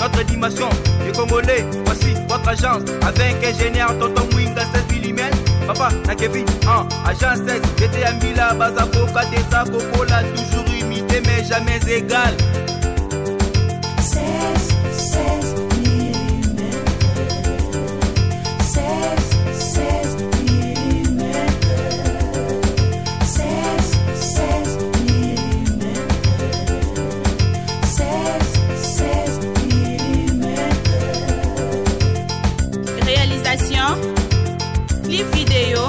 Votre animation, les Congolais, voici votre agence. Avec ingénieur Tonton Mwinga 16 mm. Papa, na Kevin, en agence 16. J'étais à Mila, Bazaboka, Desa, Coca-Cola, toujours imité mais jamais égal. 16, 16 mm. 16, 16 mm. 16, 16 mm. 16, 16 mm. Réalisation, clip vidéo,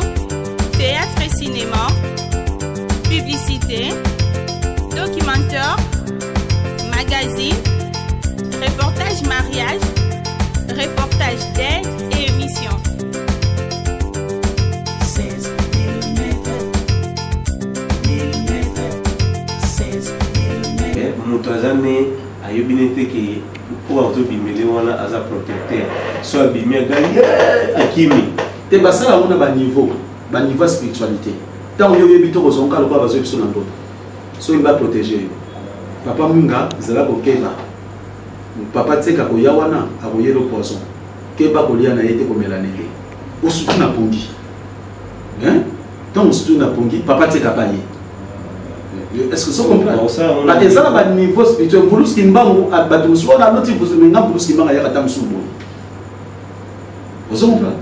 théâtre et cinéma, publicité, documentaire, magazine, reportage mariage, reportage d'aide et émission. 16 mm. Mm. 16 mm. Moto aza ne ayebi ne te ke oyo azobimele wana aza protecteur, so abimi agangi, akimi. Te, basala yango na baniveau, baniveau ya spiritualité. Ntango yo oyebi te, kozonga lokola bazoyebi biso na ndoto. Soki baprotege yo, papa Mwinga, zala kokeba. Papa Tseka koya wana, akoyela poison. Keba kolia na ye te, komela ne te. Osutu na pongi, hein? Ntango osutu na pongi, papa Tseka pa ye. Est-ce que ça comprend? Eza na baniveau spirituel. Mvuluski mbangu, bato mosusu wana aloti, nga mvuluski mbangu ayaka ta mosusu boye. Ozo comprendre?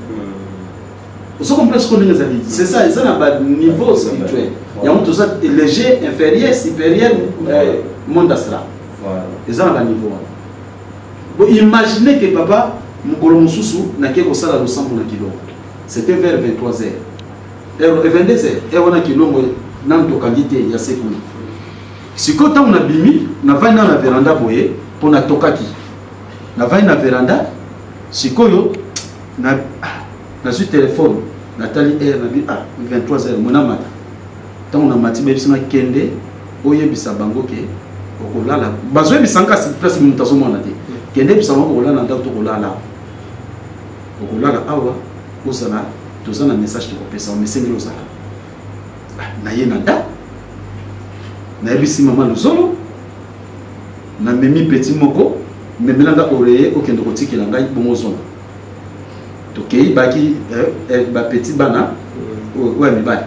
Ozo comprendre sikoyo ndenge ezali? C'est ça, eza na baniveau spirituel. Yango toza léger, inférieur, supérieur, monde astral. Eza na baniveau wana. Bo imagine ke papa, mokolo mosusu nake kosala losambo na Kilongo, c'était vers 23 heures, 22 heures, heure wana Kilongo nanu tokangi te ya se kuna. Sikoyo ntango nabimi, navandi nano na veranda boye mpo natokaki, navandi na veranda. Sikoyo na nazwi telefone, natali heure, nabi ah, 23 heures, mona mata. Ntango namati, bayebisi nga: kende oyebisa bango ke okolala. Bazoyebisa nga kasi place moto azomona te. Kende yebisa bango okolala na ndako to kolala awa. Okolala awa, ozala toza na message tokopesa, omesengeli ozala. Naye na ndako, nayebisi mama Luzolo, namemi petit moko, memelanga oreiller, okende kotikela ngai bongo ozonga. Tokei, baki bapeti bana oyo ya mibali,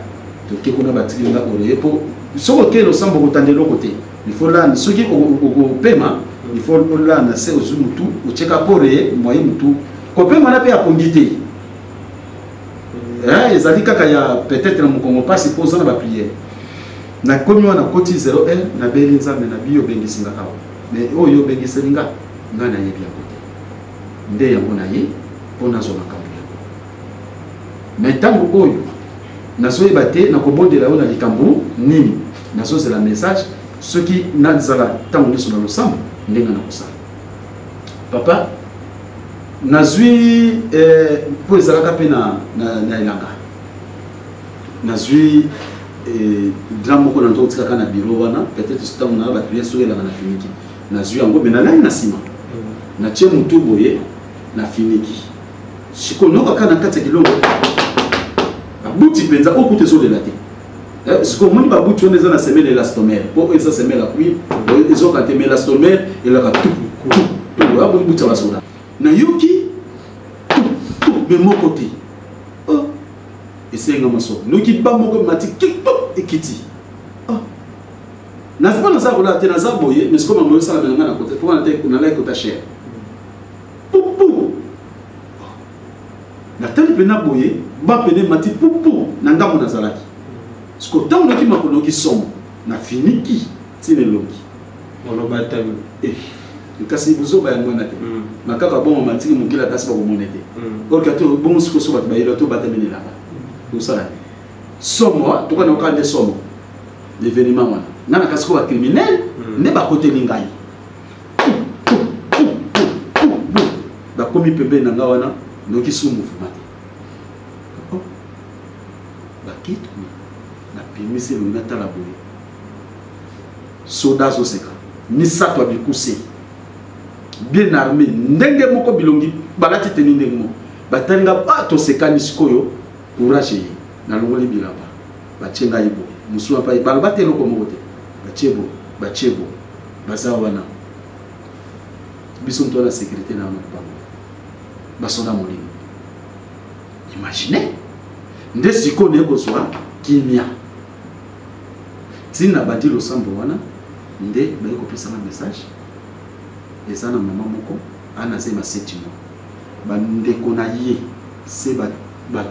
toke kuna, batikeli nga oreiller, mpo soki okei losambo, okotanda eloko te. Il faut lana, soki okopema, il faut olala na se, ozwi mutu, otieka po oreiller moye mutu kopema na mpe apongi te. Ezali kaka ya peut-être na mokongo mpasi mpo oza na baprière. Nakomi wana, nakoti 0 heure, nabeli Nzambe na biyo, obengisi nga awa, mais oyo obengiseli nga, ngai nayebi yango te. Nde yango na ye mpo nazwa makambo yango, mais ntango oyo nazoyeba te nakobondela yo na likambo nini. Nazozela message, soki nazala ntango nyonso na losambo ndenge nakosala. Papa, nazwi mpo ezalaka mpe na elanga, nazwi drap moko na nzo kotikaka na bureau wana. Peut-être ntango naa baprière, soki elanga na finiki, nazwi yango me nalali na nsima, natie motu boye, nafiniki. Sikoyo nokaka na kati ya Kilongo babuti mpenza oyo kuta ezolela te. Sikoyo omoni babuti wana eza na semelle élastomère, mpo oyo eza semelle ya cuir ezoka te, mais élastomère elaka tu tu tu. Oya buti ya basoda, nayoki tu tu, mais moko te. Oh, esenga masoko, noki ba moko emati kip ekiti. Oh, naza naza kolala te, naza boye, mais sikoyo mambo esalamela ngai na kote mpo wana te, nalaki kota cher pupu, natali mpena boye, bapene emati pupu na ngambo nazalaki. Sikoyo ntango noki makolo, noki somo, nafiniki ntina elongi. Oloba tami. Eh, kasi buzoba yango wana te. Makaka bongo matiki mokili, kasi bakomona te. Orka to bongo sikoyo so bato bayela to batamenelaka osala somo, tokana oka nde somo l'événement wana. Nga na kasi ko bacriminel nde bakoteli ngai, bakomi pembeni na nga wana, noki su mouvement te. Oh, bakiti kuna, napimisi elongi, natala boye, soda azoseka, misato ya bikuse, bien armé, ndenge moko bilongi, balati teni ndenge moko, batali nga, ah, tosekani. Sikoyo courage ye, nalongoli bilamba, batie ngai boye, mosusu apa baloba te eloko moko te, batie boye, batie boye, baza wana. Biso moto wana sécurité na lopango. Basoda molimo. Imaginez. Nde sikoyo naye kozwa kimia. Ntina bandi losambo wana nde baye kopesanga message eza na mama moko ana zema 7 mois bandeko na ye se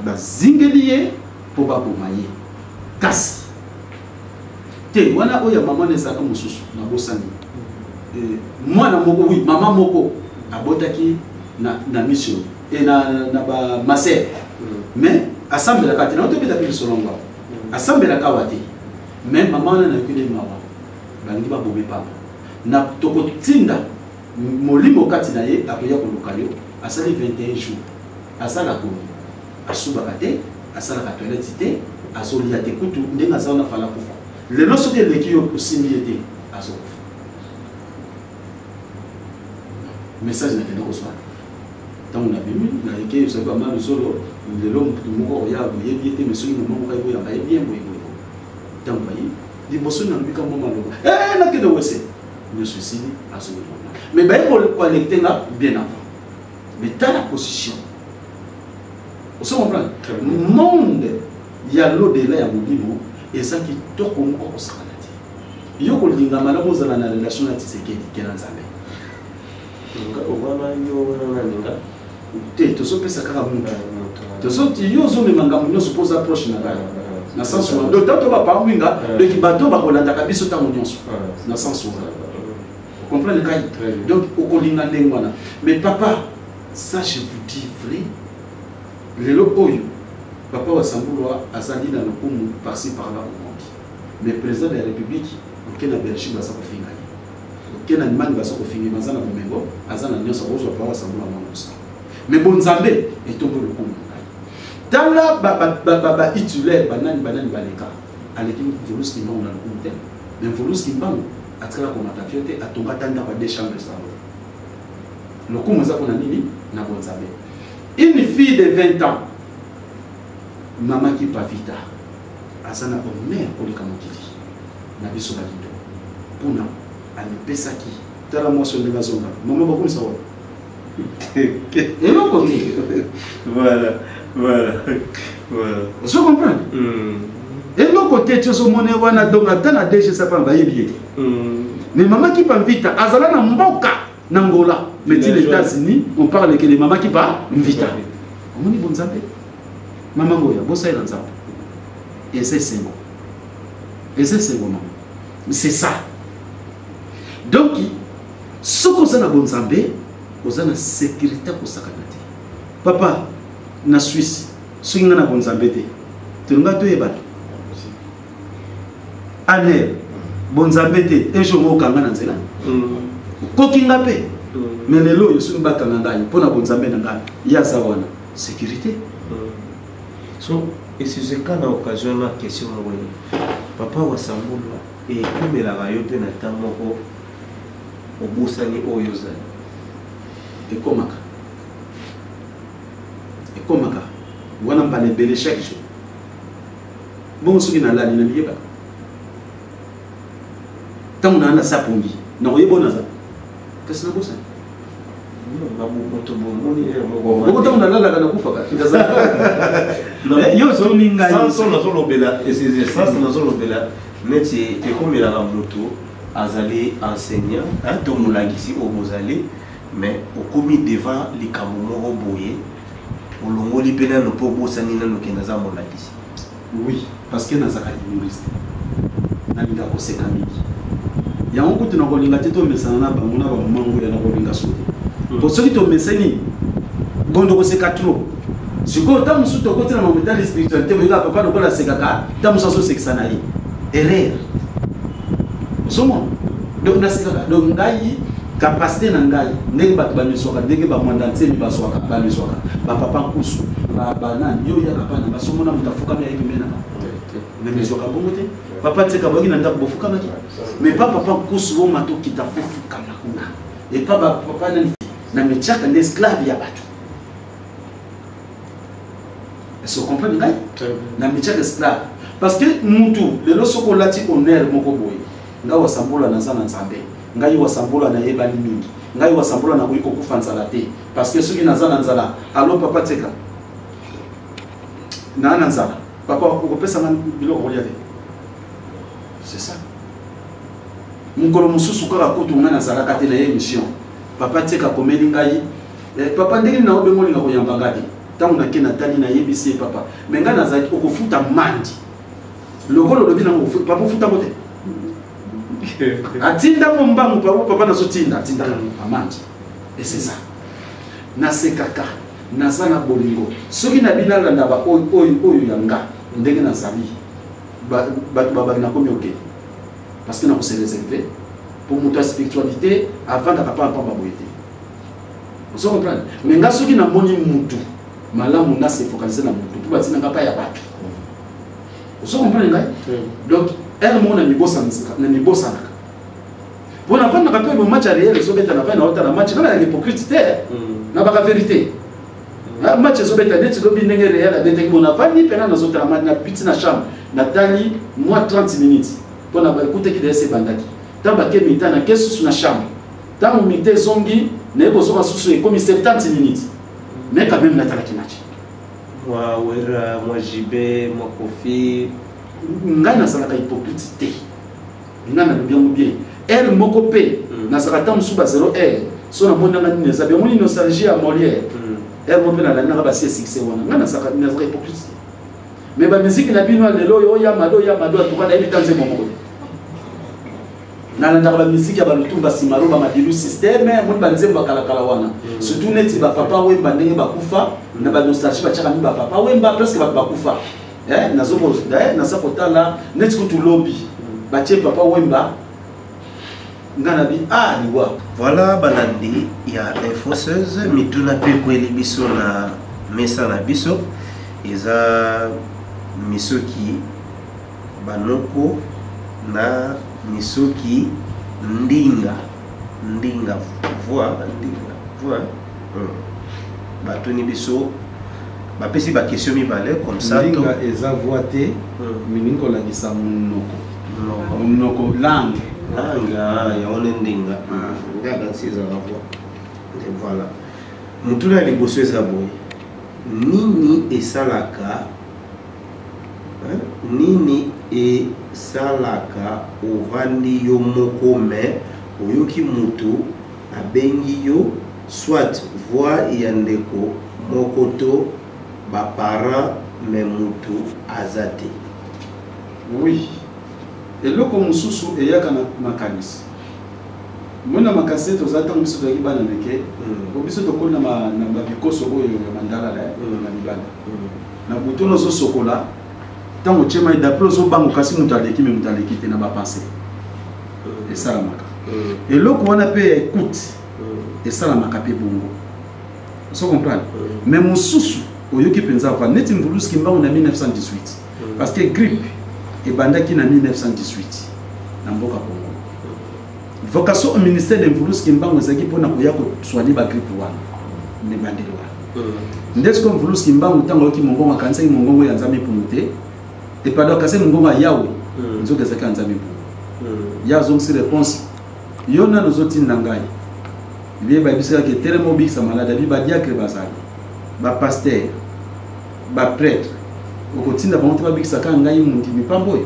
bazingeli ye mpo baboma ye kasi te wana oyo ya mama na ezalaka mosusu nabosani mwana moko oui mama moko abotaki na mission e na ba maser mais asambelaka te naotobeta mpe lisolo ngo asambelaka awa te mais mama wana nayoki mawa balingi babome pamba na tokotinda molimo kati na ye akoya koluka yo. Asali 21 jours azala komi asubaka te, asalaka toilette te, azolia te, kutu ndenge aza wana fala kufa lelo soki eleki yo osimbi ye te azokufa. Message nakende kozwa ntango nabimi nayeke ozali bama luzolo lelo motu moko oya boyebi ye te mais soki mama moko ayebi ye bien boye boye ntango bayi liboso nalobi ka mwa maloba nakende wese nyonso esili azongi normal mais baye koalekte nga bien avant mais tala position oso comprendre monde ya l'au-delà ya molimo eza kitoko moko kosakana te. Yo kolinga malamu ozala na relation na Tshisekedi ke na Nzambe. Wana yo wana naninga te, tozopesa kaka mutu yo ozomema ngambo nyonso mpo oza proche na ngai na sens wana. Donc tanto bapa mwinga donc bato bakolandaka biso ntango nyonso na sens wana, comprendre ngai. Donc okolinga ndenge wana. Mais papa, ça je vous dis vrai, lelo oyo papa wa Sambulwa azali na lokumu par-ci par-là au monde, mais président de la République oke na Belgique baza kofinga ye, oke na Allemagne baza kofinga ye, aza na bomengo, aza na nyonso, akozwa papa wa Sambulwa mwana mosala. Mais bonzambe etombo lokumu na ngai. Tala baitulaire banani banani baleka, aleki Mvuluzi Kimbangu na lokumu te. Mais Mvuluzi Kimbangu atikala komata avion te, atonga ata ndako ya 2 chambres salon. Lokumu eza mpona nini? Na bonzambe. Une fille de 20 ans, mama Kipavita, aza na honneur koleka mokili na biso balindo mpona amipesaki. Tala mwasi oyo ndenge azonga mama bakomisa wapi eloko te. Voilà, voilà, voilà. Ozo comprendre? Eloko te ti ozomona wana. Donc ata na DG sapa bayebi ye te. Mais mama Kipa Mvita azala na mboka na Angola, mais ti les États-Unis on parle que les mama Kipa Mvita. Omoni bonzambe mama ngoya bosalela Nzambe eza esengo, eza esengo mama, c'est ça. Donc soki oza na bonzambe oza na sécurité kosakana te. Papa na Suisse soki nga na bonzambe te tolinga toyebana aner bonzambe te un jour mokanga na nzela okoki nga mpe. Mais lelo oyo soki bakanga ngai mpo na bonzambe na ngai ye aza wana sécurité. So esuzeka na occasion na question moko ye papa wa Sambulwa ekomelaka yo mpe na temps moko obosani oyo ozali? Ekomaka, ekomaka wana mbala ebele chaque jour. Bongo soki nalali namiyebaka ntango naa na sapongi nakoyeba oyo naza kasi nabosani. Bongo ntango nalalaka nakufaka yo ozoni ngai. Nazolobela sens, nazolobela neti ekomelaka moto azali enseignant to molakisi oyo bozali, mais okomi devant likambo moko boye olongoli mpe nano mpo obosani nano ke naza molakisi. Oui, parce que nazalaka humoriste, nalinga koseka mingi. Yango kutu nakolinga te tomesana na bango na bamama ngoya, nakolinga so te po soki tomeseni bondo koseka trop. Sikoyo ntango mosusu tokoti na mametali spiritualité boyeka papa lokola asekaka, ntango mosusu azosekisa na ye erreur ozomona. Donc nasekaka, donc ngai capacité na ngai ndenge bato bameswaka, ndenge bamwanda ntsemi bazwaka bameswaka bapapa nkusu banani yo oyaka pa na nga somona moto afukami ayebi me nanga nameswaka bongo te. Papa Tseka boyaki na ndako bofukamaki, mais pa papa nkusu oma tokita fofukama kuna epa bapapa nani na metiaka nde esclave ya bato. Est-ce que comprendre ngai? Na metiaka esclave parce que mutu lelo soki olati honneur moko boye, ngai wasambola naza na Nzambe, ngai wasambola nayebani mingi. Ngai Wasambola nakoki kokufa nzala te, parce que soki naza na nzala, allo papa Tseka, naa na nzala, papa okopesa nga biloko kolia te. C'est ça. Mokolo mosusu kaka kutu ngai nazalaka te na ye émission, papa Tseka akomeli ngai, papa ndenge nini naobenga olinga koyamba nga te. Ntango nake natali nayebisi ye papa, me ngai nazalaki okofuta mandi lokola olobi nango papa ofutango te. Atindango mbangu papa, papa nazotinda, atindaka amandi. Et c'est ça. Nasekaka, naza na bolingo. Soki na bino nalanda ba oyo, oyo, oyo ya nga ndenge nazali, bato babaki nakomi okende, parce que nakose réserver pour moto ya spiritualité avandaka pa pamba boye te. Ozo comprendre? Mais nga soki namoni mutu malamu, na se focaliser na mutu po batina nga pa ya bato. Ozo comprendre ngai? Donc heure moko na mibosanaka po navandaka mpe match ya réel ezobeta, na vai naotala match, nga nayaka hypocrite te, na baka vérité. Match ezobeta neti lobi ndenge réel abetaki bo, navandi mpena nazotala match na biti na chambre, natali mwa 30 minutes mpo na ekutaki deja se ebandaki. Ntango bake mi-temps, nake susu na chambre, ntango mi-temps ezongi, naye kozoka susu ekomi 70 minutes, mais quand même natalaki match. Mwa Wera, mwa JB, mwa Kofi. Ngai nazalaka hypocrite te, ngai nalobi yango bien. Heure moko mpe nazalaka ntango mosusu ba 0 heure, so namoni nanga nini eza bien, omoni nostalgie ya Molière. Heure moko mpe nalandi nanga basi ya succès wana. Ngai nazalaka hypocrite te, mais bamiziki na bino ya lelo oyo, oya mado, oya mado, atuka nayebi ta nzembo moko te. Nalandaka bamiziki ya balutumba, Simaro, bamadilu systeme, omoni banzembo ya kalakala wana, surtout neti bapapa Wemba ndenge bakufa na banostalgie, batiaka mi bapapa Wemba, presque bato bakufa. Naza kotala neti kutu lobi batie papa Wemba, nga na bi ah liwa. Voilà, balandi ya Info 16, mituna mpe ekweli biso na mesa na biso, eza misoki banoko na misoki ndinga ndinga voi ndinga voi. Batuni biso, bapesi baquestion mibale comme ça. Ndinga eza voix te, miningi kolakisa monoko, monoko, langue. Langue, yango nde ndinga. Nga kasi ezala voix. Voilà, motuna ya liboso eza boye: nini esalaka, nini esalaka ovandi yo moko mais oyoki mutu abengi yo, soit voix ya ndeko moko to baparent, mais mutu aza te? Oui, eloko mosusu eyaka na makanisi. Moi na makanisi ete toza, ntango biso tozalaki bana mike, po biso tokoli na babikoso oyo ya mandalala na libanda, na butu wana ozosokola, ntango otie mai, d'après ozobango kasi moto aleki, mais moto aleki te. Na bapense esalamaka eloko wana mpe ya écoute, esalamaka mpe bongo. Ozo comprendre? Mais mosusu oyoki mpenza va neti Mvuluzi Kimbangu na 1918, parce que grippe ebandaki na 1918 na mboka Congo. Vocation au ministère de Mvuluzi Kimbangu ezalaki mpona koya kosoigne bagrippe wana na ebandeli wana. Nde sikoyo Mvuluzi Kimbangu, ntango ayoki mongongo, akanisaki mongongo ya Nzambe Mpungu te, epado akanisaki mongongo ya Yawe, nzoka ezalaki ya Nzambe Mpungu. Ye azongisi réponse: yo nani ozotinda ngai? Ye bayebisaki etelema obikisa malade, abi badiacre bazali, bapasteur, baprêtre, okotinda bango te babikisa kaka ngai mondimi pamba oyo?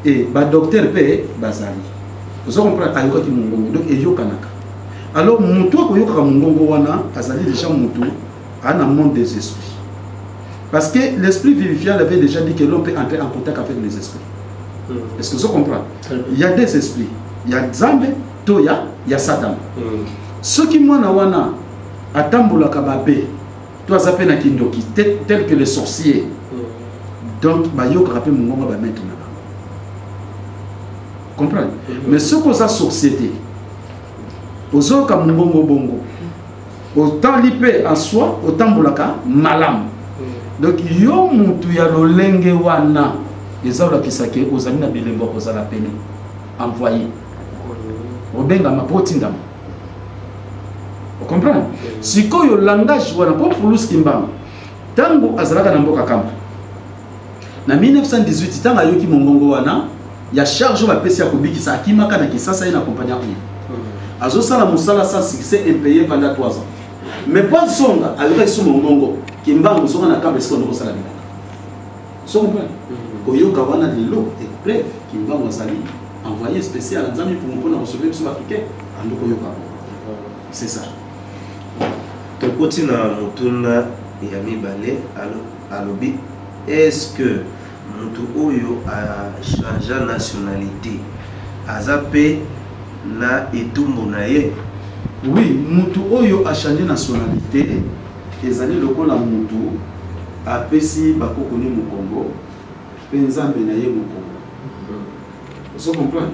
E badocteur mpe bazali. Ozo comprendre? Ayokaki mongongo, donc eyokanaka. Alors motu akoyokaka mongongo wana azali déjà motu aa na monde des esprits, parce que l'esprit vivifiant avait déjà dit que l'on peut entrer en contact avec les esprits. Est-ce que vous comprenez? Il y a des esprits, il y a Nzambe to ya Satan. Soki mwana wana atambolaka babe to aza mpe na kindoki tel que les sorciers, donc bayokaka mpe mongongo bamaître na bango. Comprendre? Mais soki oza sorcier te, ozoyoka mongongo bongo, otali mpe en soi otambolaka malamu, donc yo mutu ya lolenge wana eza olakisa ke ozali na bilembo ya kozala pene envoyé, obengama mpo otindama. Ocomprendre? Sikoyo langage wana, mpo Mvuluzi Kimbangu ntango azalaka na mboka Kamba na 1918, ntango ayoki mongongo wana ya charge oyo bapesi ya kobikisa, akimaka na Kisasa, ye na kompagnie oyo. Azosala mosala sans succès, impayé pendant 3 ans. Mais po azonga, ayokaki so mongongo Kimbangu, zonga na kambe esika ondokosala bilanga. So comprendre koyoka wana lelo épreuve Kimbangu azali envoyé spécial ya Nzambe mpungu mpona kosauver biso baafricain, ando koyoka ngo, c'est ça. Tokoti na motuna ya mibale. Alobi: est-ce que motu oyo achangea nationalité aza mpe na etumbu na ye? Oui, mutu oyo achange nationalité ezali lokola mutu apesi bakoko ne mokongo mpe Nzambe na ye mokongo. Ozo comprendre?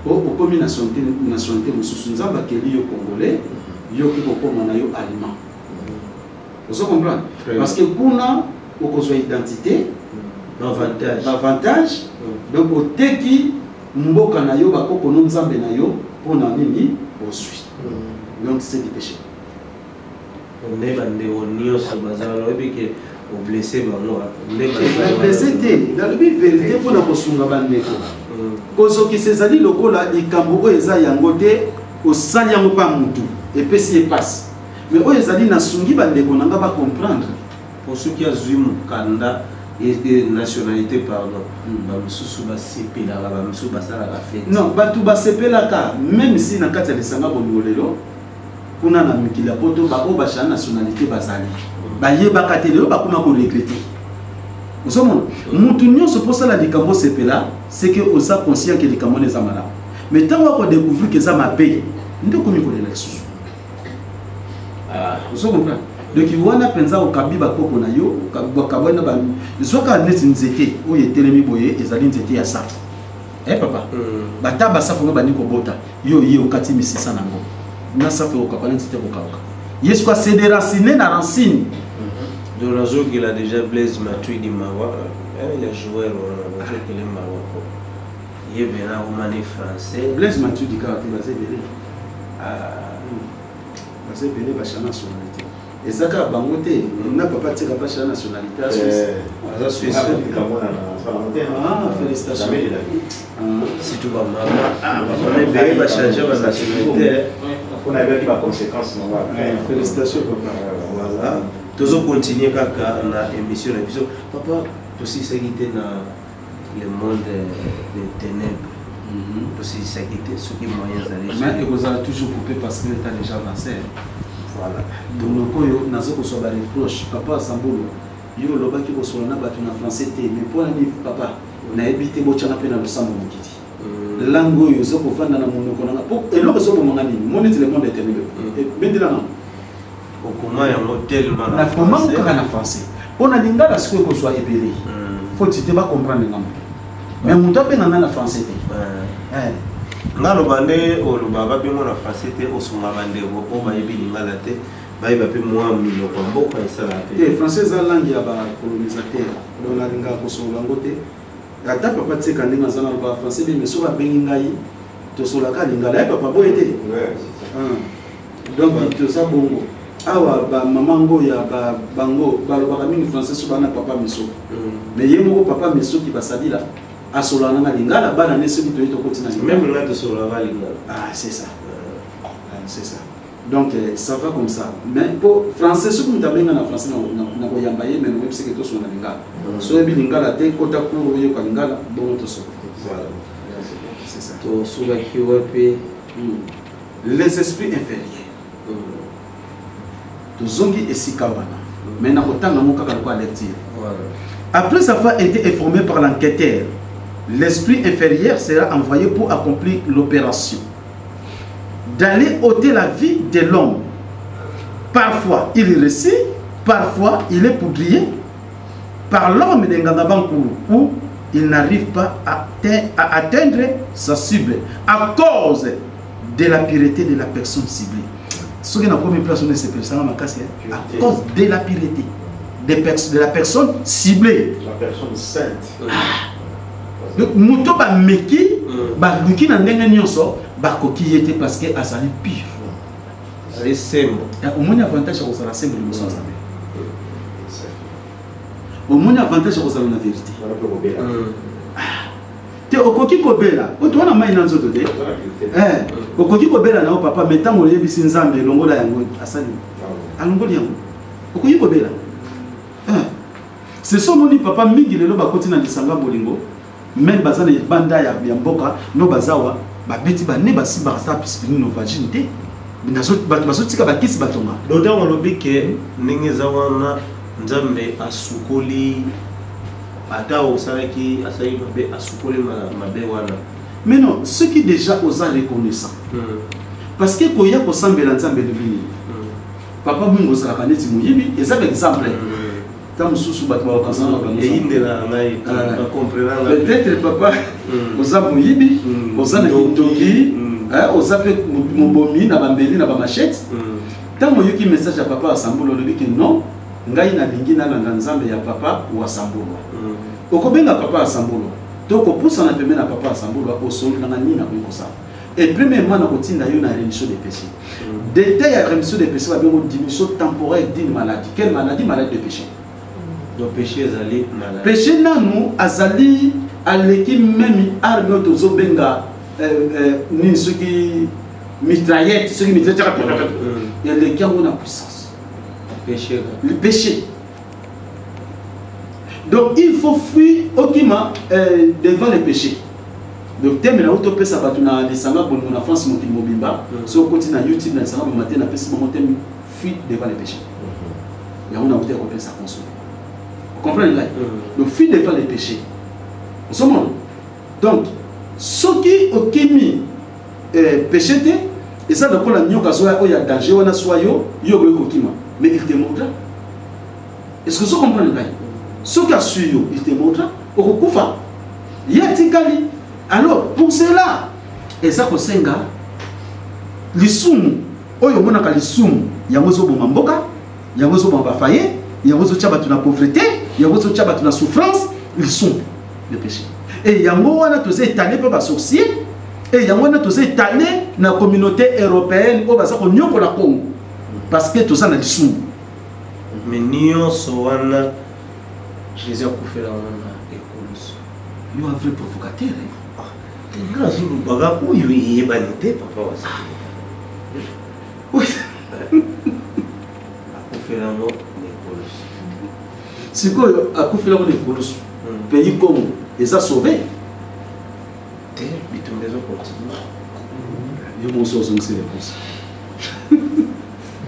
Po okomi nationalité mosusu. Nzambe akeli yo congolais, yo okoki kokóma na yo allemand. Ozo comprendre? Parce que kuna okozwa identité, avantage, avantage. Donc oteki mboka na yo, bakoko no, Nzambe na yo, mpo na nini ozwi. Donc c'est du péché. Nde bandeko nyonso baza wana, oyebi ke oblesser bango nde. Blessé te, nalobi vérité mpona kosunga bandeko. Kozokisa ezali lokola likambo oyo eza yango te, osali yango mpa mutu, epesi ye pasi. Mais oyo ezali nasungi bandeko na nga bacomprendre. Po soki azwi mokanda, nationalité, pardon, bamosusu basepelaka, bamosusu basalaka fête. Non, bato basepelaka même si na kati ya lisanga bolingo lelo kuna na mikili ya poto, baoyo bachange nationalité bazali, bayebaka te, lelo bakoma koregretter. Ozomona, mutu nyonso mpo osala likambo osepela, c'est que oza conscient ke likambo wana eza malamu. Mais ntango akodécouvrir ke eza mabe, nde okomi kolela lisusu. Ozo comprendre? Donc wana mpenza okabi bakoko na yo, bakabwani na zwaka neti nzete oyo etelemi boye, ezali nzete ya safu. Eh papa, bata basafu ngo bandi kobota, yo ye okati misisa nango na safu ekokaka na nzete ekokauka. Ye soki ase déracine na racine. Donc nazokela déjà Blaise Matuidi mawa ya joueur wana, nazokele mawa po ye bena akomani français. Blaise Matuidi kaka te, baza ebele, baza ebele bachange nationalité. Eza kaka bango te, na papa tika bachange nationalité ya Suisse. Aza Suisse. Ah, félicitations. Surtout bamama, bamama ebele bachange banationalité. Mpona yebaki baconséquence nango. Félicitations papa. Voilà, tozocontinue kaka na émission na biso. Papa, tosilisaki te na le monde de ténèbres, tosilisaki te. Soki moyen ezali. Mais ekozala toujours coupé parce que l'état déjà avancé. Voilà. Donc oyo naza kozwa bareproche: papa Sambulu, yo olobaki kosola na bato na français te, mais mpo nani? Papa, nayebi te, botyanga mpe na losambo mokili. Langue oyo oza kovanda na monoko nanga po eloko ezobomanga nini? Mo neti le monde éternel ebendelanga. Okoma yango tellement. Na koma kaka na français mpo na lingala sikoyo ekozwa ebele. Faut te bacomprendre nga moke, mais moto abenga nga na français te. Nga aloba nde olobaka bengo na français te, osunga bandeko oyo bayebi lingala te, bayeba mpe mwa minoko ya mboka esalaka. Te. Mpe Français eza langue ya bacolonisateur, donc nalingaka kosolola yango te. Ata papa tika ndenge aza, naloba français bien, mais soki abengi ngai, tosolaka lingala. Ye papa boye te. Donc toza bongo awa, bamama ngo ya bango balobaka mingi français so bana papa Misoki. Mais ye moko papa Misoki basalila asolaka nanga lingala, bana ne soki toye tokoti na lingala. Même nga tosolaka lingala. Ah, c'est ça. Ah, c'est ça. Donc ça va comme ça. Mais po français, soki moto abenga na français, na koyamba ye, mais nayebi seke tosola na lingala. So oyebi lingala te, kota cours oyoka lingala, bongo tosola. Voilà. C'est ça. Tosukaki wapi? Les esprits inférieurs. Tozongi esika wana, mais nakotanga yango kaka lokola lecture. Voilà. Après avoir été informé par l'enquêteur, l'esprit inférieur sera envoyé pour accomplir l'opération d'aller ôter la vie de l'homme. Parfois, il réussit, parfois, il est poudrié par l'homme de Ngangabankuru ou il n'arrive pas à atteindre sa cible à cause de la pureté de la personne ciblée. Ce qui n'a pas mis place, on est à cause de la pureté de la personne ciblée. La personne sainte. Donc, moto bameki, baluki na ndenge nyonso, bakoki ye te parce que azali pire. Azali sembo. Omoni avantage ya kozala sembo liboso ya Nzambe, omoni avantage ya kozala na vérité. Wana mpe kobela. Te. Okoki kobela oto wana mai na nzoto te. Okoki kobela na yo papa, mais ntango oyebisi Nzambe elongola yango, asali, alongoli yango. Okoki kobela. C'est so omoni papa mingi lelo bakoti na lisanga bolingo, même baza na libanda ya mboka no, bazawa babeti bane basimbaka sa aspirine Novalgine te. Bato bazotika bakisi batonga. Donc ntango olobi ke ndenge eza wana, Nzambe asukoli, ata osalaki, asalaki mabe, asukoli mabe wana. Mais non, soki déjà oza reconnaissant, parce que koya kosambela Nzambe elobi nini? Papa mingi ozalaka neti moyibi, eza baexemple. Ta mosusu bato bakokazana na bango. Eyindela ngai. Ah. Bacomprena. Peut-être papa oza moyibi, oza na kindoki, oza mpe mobomi na bambeli na bamachete. Ntango oyoki message ya papa Asambulwa, olobi ke non, ngai nalingi nalanda Nzambe ya papa Wasambulwa. Okobenga papa Asambulwa to kopusana pembe na papa Asambulwa, osololanga nini nakoki kosala. Et premièrement, nakotinda yo na rémission de péché. Détail ya rémission de péché, babengo diminution temporaire d'une maladie. Quelle maladie? Maladie de péché. Donc péché ezali maladie. Péché nanu azali aleki même arme oyo tozobenga nini, soki mitraillette, soki mitraillette eleki yango na puissance. Péché. Le péché. Donc il faut fuir, okima devant le péché. Donc thème na oyo topesa bato na lisanga bolingo na France mokili mobimba, soki okoti na YouTube na lisanga bolingo te, napesi bango thème "Fuir devant le péché". Yango na wuti ya kopesa console, comprendre ngai. Donc fuir devant le péché, ozomona. Donc soki okimi péché te, eza lokola nyoka azoya oyo ya danger wana, swa yo, yo okoki kokima, mais il te mordra. Est ce que ozo comprendre ngai? Soki asui yo, il te mordra, okokufa, ye atikali. Alors pour cela eza kosenga lisumu oyo omonaka, lisumu yango ezoboma mboka, yango ezoboma bafoyer, yango ezotia bato na pauvreté, yango ezotia bato na souffrance. Lisumu, le péché. E yango wana toza étalé mpe basorcier, e yango wana toza étalé na communauté européenne oyo baza konyokola Congo, parce que toza na lisumu. Mais nyonso wana, Jésus akufela wana ekulusu. Yo un vrai provocateur, hein? Nga nazolobaka oyo eyebani te, papa wasi. Akufela yango na ekulusu. Sikoyo akufela ngo na ekulusu, pays Congo eza sauvé? Te, bitumba ezocontinue. Yo moso ozongisi réponse,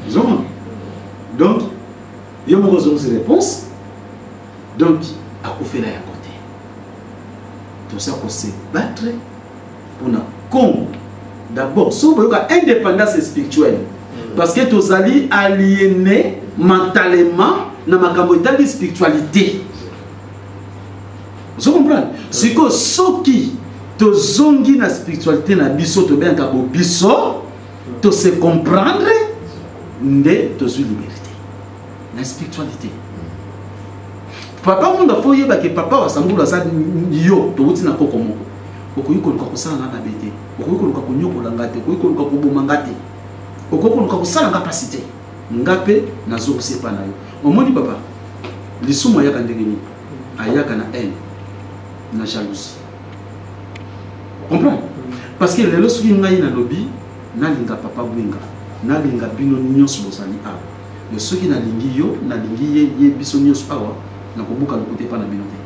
ozomona. Donc yo moko ozongisi réponse. Donc akufela yango te. Toza kose battre mpona Congo d'abord. Soki boyoka indépendance spirituelle, parce que tozali aliéné mentalement na makambo etali spiritualité, ozo comprendre. Sikoyo soki tozongi na spiritualité na biso, tobengaka bobiso, tose comprendre nde tozwi liberté na spiritualité. Papa Munda, fo oyebake papa Wasambulu aza yo, towuti na koko moko. Okoki koluka kosala nga mabe te, okoki koluka konyokola nga te, okoki koluka koboma nga te, okoki koluka kosala nga mpasi te. Nga mpe nazongisi epa na yo. Omoni papa, lisumu ayaka ndenge nini? Ayaka na haine, na jalousie, comprendre. Parce que lelo soki ngai nalobi nalinga papa Bwinga, nalinga bino nyonso bozali awa, mais soki nalingi yo, nalingi ye, ye biso nyonso awa, nakobuka lokuta epa na bino te,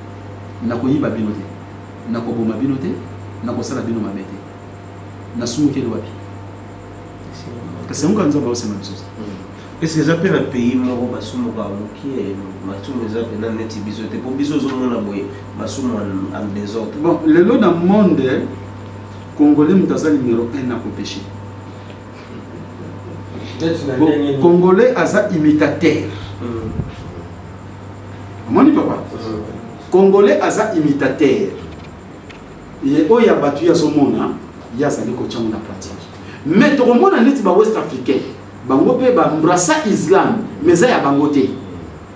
nakoyiba bino te, nakoboma bino te, nakosala bino mabe te. Nasumukeli wapi? Kasi yango kaka Nzambe aosema biso. Est-ce eza mpe na pays moko basumukaka mokie, masumu eza mpena neti biso te? Mpo biso ozomona boye masumu en désordre. Bon, lelo na monde, congolais moto aza numéro 1 na kopêcher. Bon, congolais aza imitateur. Omoni papa, congolais aza imitateur. Ye oyo ya bato ye azomona, ye azali kotiango na pratique. Mais tokomona neti bawest africain, bango mpe baembrassa islam, mais eza ya bango te.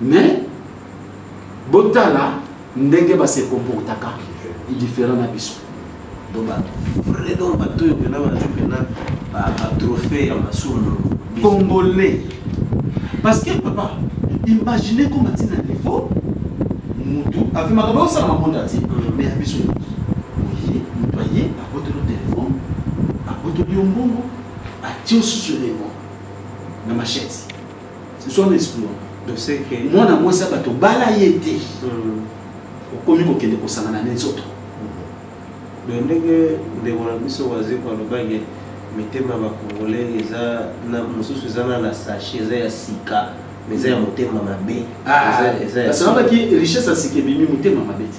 Mais botala ndenge base comportaka différent na biso. Donc vrai, donc bato oyo mpena bazwi mpena batrophée ya masumu. Congolais, parce que papa, imaginez comme ati na niveau mutu afi makambo osalama monde entier, mais ya biso oye. Moto aye, abotoli yo telefone, abotoli yo mbongo, atie yo susu elembo na machette. C'est wana esprit wana. Donc c'est que Mwana mwasi ya bato bala ye te. Okomi kokende kosangana na nzoto. Donc ndenge ndeko na biso Wazekwa alobaki, mitema ya bacongolais eza na mosusu, eza na sachet, eza ya sika, mais eza ya motema mabe. Eza ya Parce que richesse ya sika ebimi motema mabe te.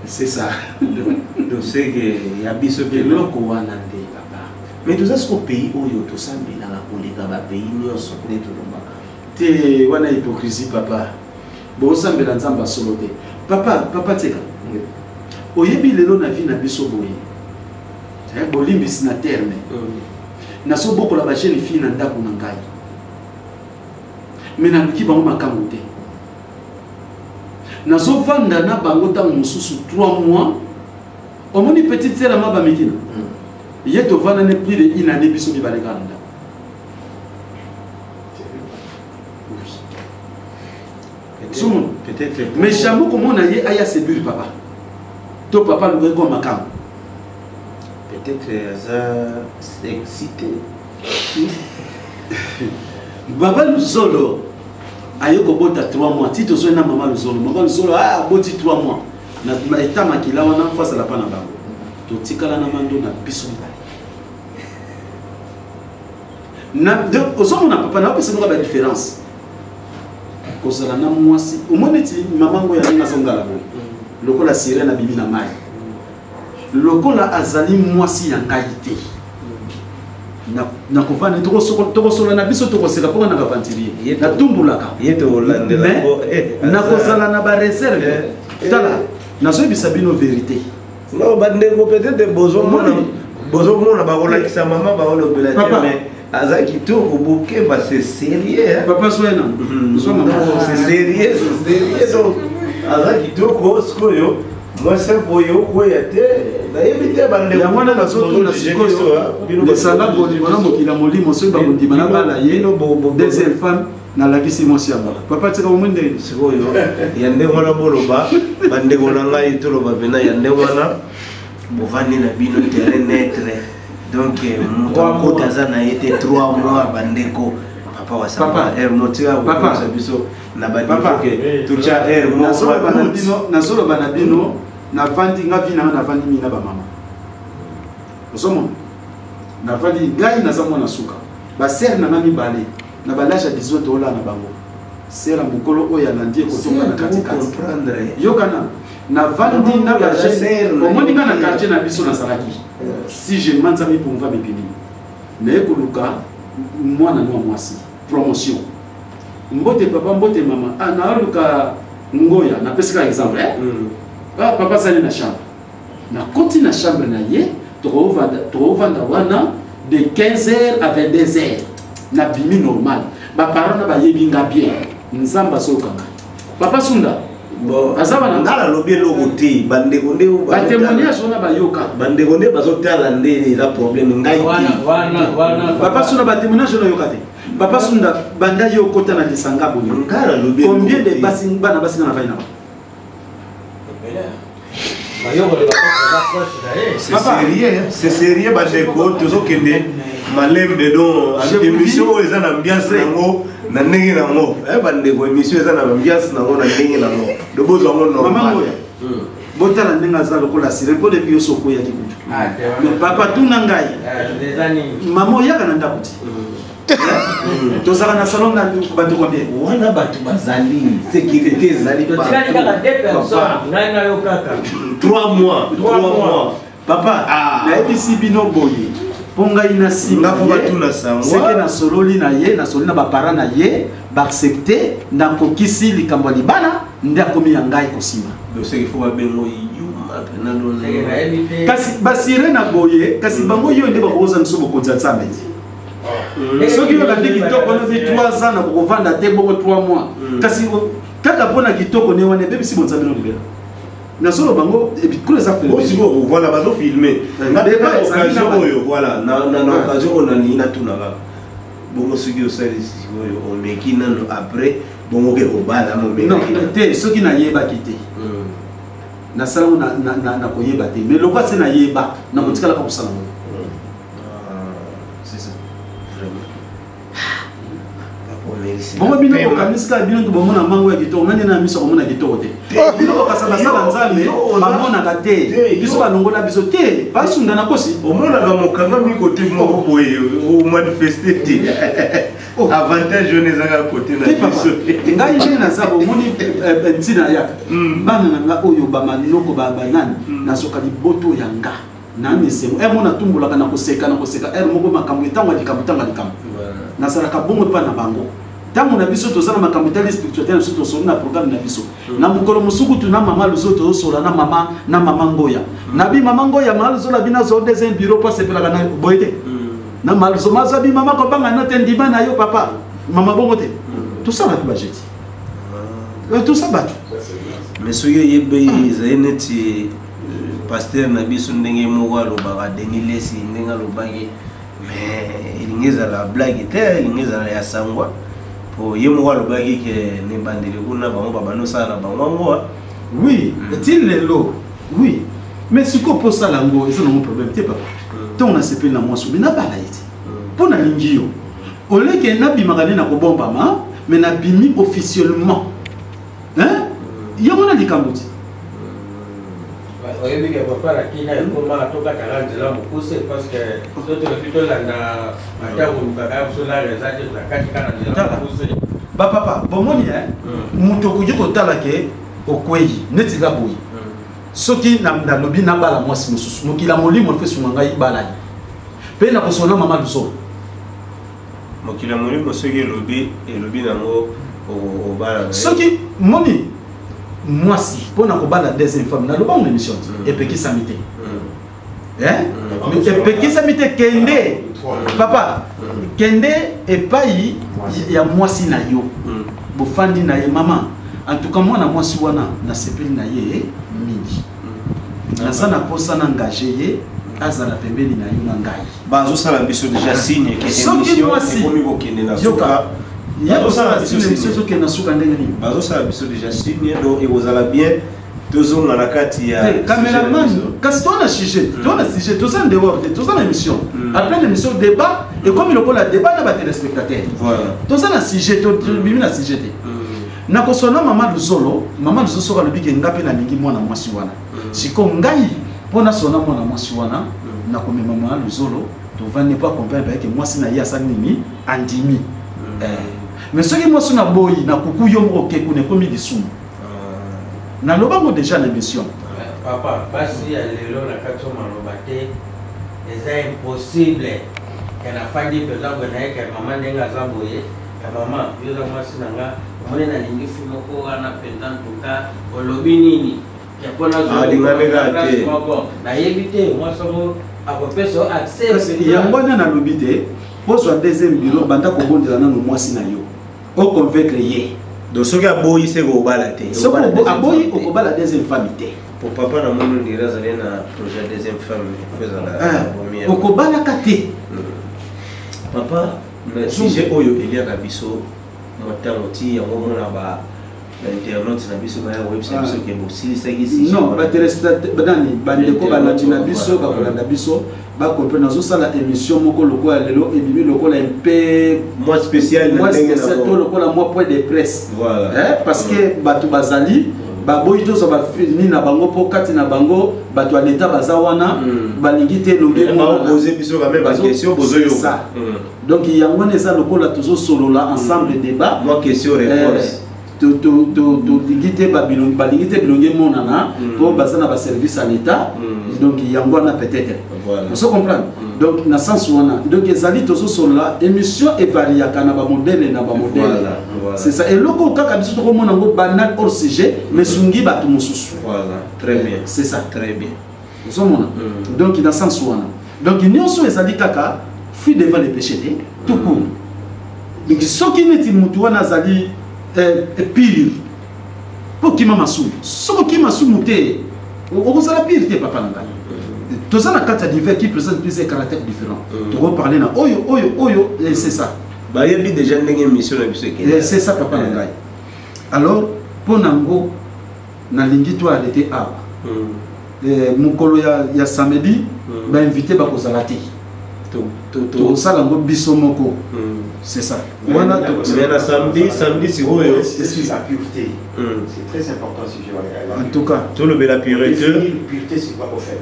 C'est ça. Donc c'est que ya biso mpe eloko wana nde, papa. Mais toza siko pays oyo tosambelaka koleka bapays nyonso, nde tolobaka. Te, wana hypocrisie, papa. Bosambela Nzambe asolo te, papa. Papa, tika oyebi lelo na vie na biso boye. Bolimbisi na terme, nazobokola bajeune fille na ndako na ngai, me naluki bango makambo te. Nazovanda na bango ntango mosusu 3 mois. Omoni petite sœur ama bamikina ye, tovanda ne plus de une année, biso mibale kaka na ndako. Oui. Ozomona? Peut-être. Mais jamais komona ye aya séduire papa to papa alukaki kwa makambo. Peut-être aza excité. Baba Luzolo aye kobota 3 mois, ti tozoi na mama Luzolo. Mama Luzolo aboti 3 mois na eta makila wana, fo azala mpa na bango. Totikala na mando na biso mibale. Donc ozomona, papa, naopesa noka badifférence kozala na mwasi. Omoni neti mama ngo ya ndenge azongala boye lokola sirene abimi na mai, lokola azali mwasi ya ngai te. Nakovanda, tokosola na biso, tokoseka mpoka na baventurier natumbulaka. Ye tolandela. Mais nakozala na bareserve. Tala, nazoyebisa bino vérité. Non, bandeko, peut-être bozomona. Omoni? Bozomona bakolakisa mama, bakolobela te. Papa. Mais aza kitoko, bokeba, c'est sérieux, hein. Papa, soyena zwa mama. Non, c'est sérieux, c'est sérieux. Donc aza kitoko, sikoyo mwasi boye okwea te, nayebi te, bandeko. Yango wana nazotuna sikoyo lisanga bolingo na mokili ya molimo. Soki bakondima na bala ye deuxième femme, nalakisi mwasi yango. Papa, tika bomoi ndenge. Sikoyo ya ndenge wana, boloba, bandeko na ngai, toloba pena ya ndenge wana, bovandi na bino terrain neutre. Donc moto akota aza na ye te 3 mois. Bandeko, papa wasamba motika kokomisa biso na baniveau ke totya aire. Nazoloba na bino, navandi nga vi nanga, navandi mingi na bamama. Ozomona, navandi ngai, naza mwana suka. Basœur na nga mibale na balage ya 18, olaa na bango. Sœur ya mokolo oyo alandi ekotonga na katikati. Yokana, navandi na bajeune. Omoni nga na quartier na biso, nazalaki si je manza mipumva mipimi, naye koluka mwana no ya mwasi, promotion. Mbote papa, mbote mama. Ah, naoluka ngoya, napesi kaka exemple, eh? Ah, papa azali na chambre. Nakoti na chambre na ye, tokovanda wana de 15h à 22h, nabimi normal. Baparent na bayebi nga bien. Nzambe azokanga, papa Sunda aza wana. Nga nalobi eloko te, bandeko nde. Batémoignage wana bayoka. Bandeko nde bazotala nde eza problème, ngai te. Papa Sunda, batémoignage wana oyoka te. Papa Sunda, banda yo okota na lisanga boye, Nga nalobi combien de basi, bana basi nga na vai na bango? C'est sérieux, c'est sérieux, bandeko, tozokende malembe. Donc émission oyo eza na ambiance nango na ndenge nango. Bandeko, émission eza na ambiance nango na ndenge nango, do bozwa yango normal. Botala ndenge aza lokola sire mpo depuis yo soko oyaki kutu. Mais papa, tuna ngai, mama oyaka na ndako ti tozalaka na salon na bato combien? Wana bato bazali, sécurité ezali. Totikali kaka deux personnes, ngai na yo kaka. 3 mois, 3 mois. Papa, nayebisi bino boye mpo ngai na nsima seke nasololi na ye, nasololi na baparent na ye, baaccepte, nakokisi likambo ya libala, nde akomi ya ngai kosima. Kasi basire na boye, kasi bango yo nde bakokoza biso bokonzi ya Nzambe ti. Soki olandi kitoko wana, ozi 3 ans na kokovanda te bongo 3 mois, kasi kaka mpona kitoko ne wana ebebisi bonzambe no libela. Nazoloba bango kuna eza. Sikoyo voilà, bazofilme occasion oyo. Voilà, na occasion oyo nalingi natuna kaka bongo, soki osali sikoyo, omeki nano, après bongo oke kobala? Momeki te, soki nayebaki te. Nasala yango na koyeba te, mais lokola se nayeba, nakotikalaka kosala yango. C'est ça. Vraiment. Papa, merci. Bongo bino bokanisi kaka bino to bomona mango ya kitoko, nani na miso akomona kitoko te. Bino bokasa basala Nzambe bamonaka te, biso balongola biso te, basunda na kosi. Omonaka mokangami kote moko boye omanifeste te. Avantage wana ezaka kote na biso. Ngai nde naza bomoni ntina yaka bana na nga oyo bamanoko banani nazoka liboto ya nga nani esengo ere moko natumbolaka na koseka na koseka ere moko makambo ntango ya likambo ntango ya likambo nazalaka bongo epai na bango. Ntango na biso toza na makambo etali spiritualité na biso, tosoli na programme na biso na mokolo mosusu kutu na mama Luzo tozosola na mama Ngoya nabi mama Ngoya mama Luzo na bino azwa deuxième bureau mpo asepelaka na boye te na mama Luzo mazwa bi mama kobanga no te ndima na yo papa mama bongo te tosala mpe bajeti tosa bato. Mais soki oyebi ezali neti pasteur na biso ndenge moko alobaka, Denis Lesi ndenge alobaki, mais elingi ezala blague te, elingi ezala ya sangwa, po ye moko alobaki ke na ebandeli kuna bango babandi osala na bango yango. Oui, ti lelo oui, mais sikoyo mpo osala yango eza nango problème te papa. Ntongo nasepeli na mwasi obi nabala ye te mpo nalingi yo oleke nabimaka nde na kobombama, mais nabimi officiellement yango na likambo ti. Oyebi ke papa na kina ekoma tokataka nzela mokuse parce que so tolobi tolanda ata kolukaka ya biso lare eza te, nakati kaka na nzela mokuse. Bapapa bomoni moto okoki kotala ke okwei neti nga boye, soki nalobi nabala mwasi mosusu, mokili ya molimo efe sunga ngai balani mpe nakosona mama Luzolo. Mokili ya molimo soki elobi nango obala. Soki moni mwasi mpona kobala deuxième femme, naloba ngo na émission epekisami te, epekisami te. Kende papa, kende epai ya mwasi na yo, bofandi na ye, mama en tout cas mwana mwasi wana nasepeli na ye mingi, naza na posa na engage ye azala pembeni na yo na ngai. Bazosala biso déjà signe ke soki mwasi ekomi kokende na suka. Ye kosala signe émission ezokende na suka ndenge nini? Bazosala biso déjà signe, donc ekozala bien tozonga na kati ya cameraman. Kasi toza na sujet, toza na sujet, toza dehors te, toza na émission, en pleine émission, débat ekomi lokola débat na batéléspectateur. Toza na sujet, tobimi na sujet te. Nakosona mama Luzolo, mama Luzolo soki alobi ke nga mpe nalingi mwana mwasi wana, sikoyo ngai mpo nasona mwana mwasi wana, nakomema mama Luzolo, tovandi mpo accompagne bayeke mwasi na ye asali nini, andimi. Mais soki mwasi na boyi na kuku yo moko oke kuna ekomi lisumu. Nalobango déjà na émission. Papa, basi ya lelo na kati oyo maloba te, eza impossible ke nafandi mpenza boye naye ke mama ndenge aza boye ya mama yo oza mwasi na nga, omoni nalingi fi moko wana mpenza ntuka olobi nini ke mpo nazwa place moko nayebi te mwasi yango akopesa yo accès. Yango wana nalobi te, ozwa deuxième bureau, banda kobondela nano mwasi na yo, oconvaincre ye. Donc soki aboyi se kobala te? Soki aboyi, okobala deuxième femme te. Po papa na moni ondire azali na projet deuxième femme, faut ezala. Okobalaka te. Papa, na sujet oyo eliaka biso mwa ntango ti yango omona ba bainternaute na biso baya koyebisa biso ke bosilisaki. Non, batéléspectateur, bandeko balandi na biso, bakolanda biso, bacomprendre. Nazosala émission moko lokola lelo ebimi lokola mpe mwa spécial. Mwa spécial to lokola mwa point de presse, parce que bato bazali baboyi tozwa bafini na bango mpo kati na bango bato ya leta baza wana, balingi te elongi. Donc yango wana eza lokola tozosolola ensemble, débat. Mwa question réponse. Tolingi te balingi te bilongi emonana mpo baza na baservice ya l'état. Donc yango wana peut-être ozo comprendre. Donc na sens wana, donc ezali tozosolola, émission evariaka na bamodele na bamodele. C'est ça, eloko kaka biso tokomona yango banal, hors sujet, mais sungi bato mosusu. Très bien. C'est ça. Très bien. Ozomona, donc na sens wana, donc nyonso ezali kaka fuit devant le péché te, tout court. Donc soki neti motu wana azali pire mpo okima masumu, soki okima masumu te, okozala pire te. Papa na ngai, toza na kati ya divers qui présente plusieurs caractères différents. Tokoparle na oyo oyo oyo, c'est ça. Bayebi déjà ndenge émission na biso ekende. C'est ça, papa na ngai. Alors mpo nango nalingi to arrêter awa. Mokolo ya samedi, bainvité bakozala te, tokosala yango biso moko, c'est ça. Wana mais na samedi sikoyo. C'est la pureté. C'est très important, ce sujet. En tout cas. Tolobela pureté. Pureté, c'est quoi au fait?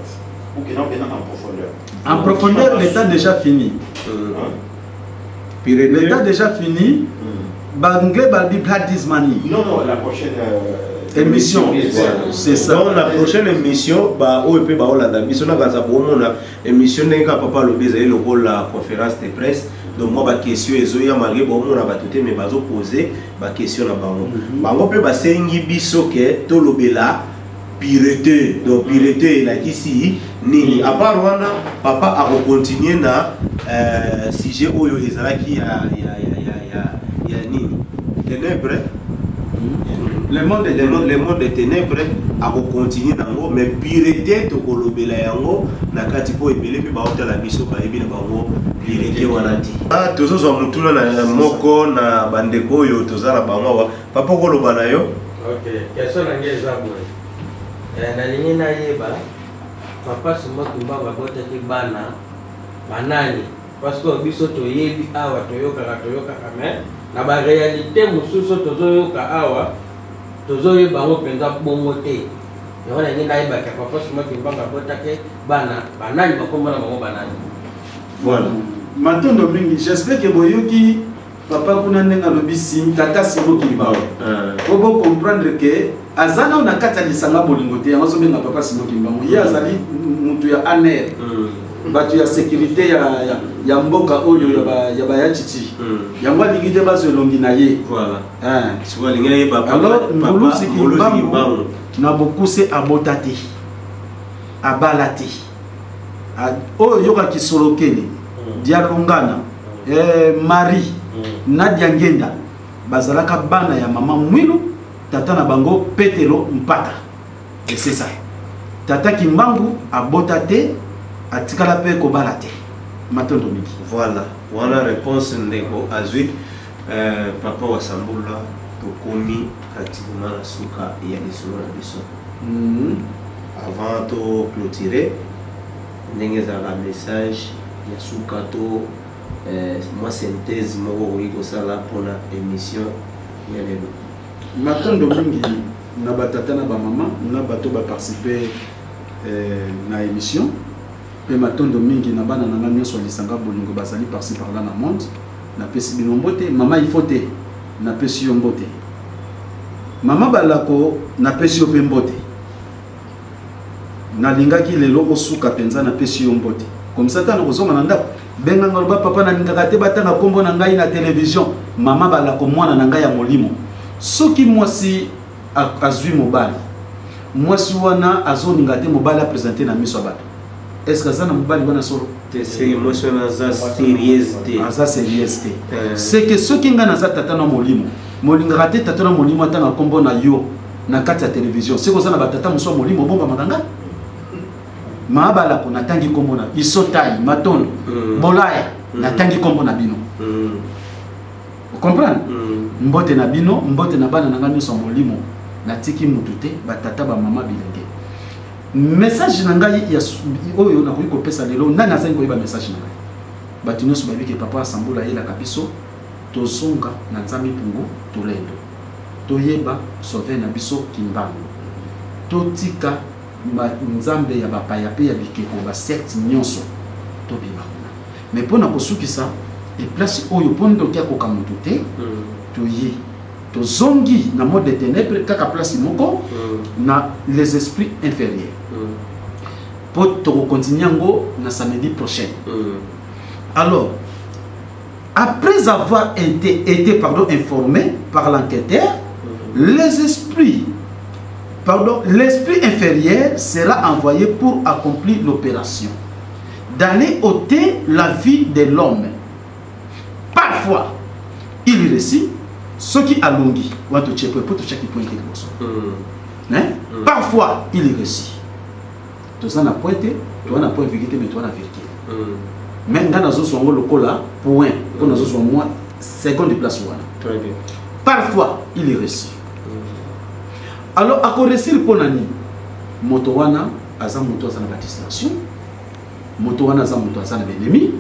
Ou que non, en profondeur. En profondeur, l'état déjà fini. L'état déjà fini. Banglais balbi blood this money. Non, non, la prochaine émission. C'est ça. Donc la prochaine émission, ba oyo pe ba olanda biso na kaza bomona émission ndenge kaka papa alobi ezali lokola conférence de presse. Donc moi ba question ezoya malgré bomona bato te, mais bazo poser ba question na bango. Bango pe basengi biso ke tolobela pureté. Donc pureté elakisi nini? À part wana, papa akocontinue na sujet oyo ezalaki ya nini, ténèbres. Le monde le monde, le monde des ténèbres akocontinue nango, mais pureté tokolobela yango na kati mpo ebele mpe baotala biso bayebi na bango pureté wana te. Ah, tozozwa motuna na moko na bandeko oyo toza na bango awa. Papa, okoloba na yo. Ok, question na ngai eza boye. Nalingi nayeba papa Simon Kimbangu abotaki bana banani, parce que biso toyebi awa, toyokaka, mais na baréalité mosusu tozoyoka awa, tozoyeba yango mpenza bongo te. Yango nalingi nayebaka papa Simon Kimbangu abotaki bana banani, bakombo na bango banani. Voilà. Matondo mingi. J'espère que boyoki papa kuna ndenge alobi tata Simon Kimbangu, po bocomprendre ke aza nao na kati ya lisanga bolingo te. Yango azobenga papa Simon Kimbangu. Ye azali mutu ya ANR, bato ya sécurité ya mboka oyo ya bayatiti. Yango alingi te bazwa elongi na ye. Voilà. Hein. Sikoyo alingi ayeba Alors, papa Mvuluzi Mvuluzi Kimbangu Kimbangu. na bokuse abota te, abala te. Oyo oyokaki Solokele, Dialungana, Marie na Diangenda bazalaka bana ya mama Mwilu, tata na bango Petelo Mpata. Et c'est ça. Tata Kimbangu abota te, atikala mpe kobala te. Matondo mingi. Voilà, wana réponse ndeko azwi. Papa Wasambula, tokomi pratiquement na suka ya lisolo na biso. Avant to clôturer, ndenge ezalaka, message ya suka to mwa synthèse moko okoki kosala mpona émission ya lelo. Matondo mingi na batata na bamama na bato baparticipe na émission, mpe matondo mingi na bana na nga nyonso ya lisanga bolingo bazali par-ci par-là na monde. Napesi bino mbote. Mama ifo te, napesi yo mbote. Mama Balako, napesi yo mpe mbote. Nalingaki lelo osuka mpenza. Napesi yo mbote comme ça ntango kozonga na ndako, benganga, loba: "Papa, nalingaka te batanga nkombo na ngai na télévision." Mama Balako, mwana na ngai ya molimo, soki mwasi azwi mobali, mwasi wana azolinga te mobali aprésente na miso ya bato, est ce que aza na mobali wana solo? Te, seke mwasi wana aza sérieuse te. Aza sérieuse te. Seke soki ngai naza tata na molimo, molingaka te tata na molimo atanga nkombo na yo na kati ya télévision, soki oza na batata mosusu ya molimo obombamaka ngai. Maabalako, natangi nkombo na Isotai, matondo. Bolaya, natangi nkombo na bino. Ocomprendre? Mbote na bino, mbote na bana na ngai nyonso ya molimo, natiki mutu te, batata, bamama, bilenge. Message na ngai ya oyo nakoki kopesa lelo, nani azali koyeba message na ngai? Bato nyonso bayebi ke papa Asambula ayelaka biso tozonga na Nzambe mpungu tolendo, toyeba sauveur na biso Kimbangu, totika nzambe ya bapaya mpe ya bikeko, basecte nyonso, tobima kuna. Mais mpo na kosukisa eplace oyo, mpo ndoki akoka motu te, toye tozongi na mode de ténèbre kaka place moko na les esprits inférieurs, mpo tokokontinue yango na samedi prochain. Alors, après avoir été, pardon, informé par l'enquêteur, les esprits, pardon, l'esprit inférieur sera envoyé pour accomplir l'opération d'aller ôter la vie de l'homme. Parfois, il réussit, ce qui alongi, wana totie po totiaki point te liboso. Hein? Parfois, il réussit. Toza na point te, toza na point virgule te, mais toza na virgule. Mais nga nazozwa yango lokola point mpo nazozwa mwa seconde place wana. Très bien. Parfois, il réussit. Alors, akoréussir mpo na nini? Moto wana aza moto aza na badistraction, moto wana aza moto aza na baennemi,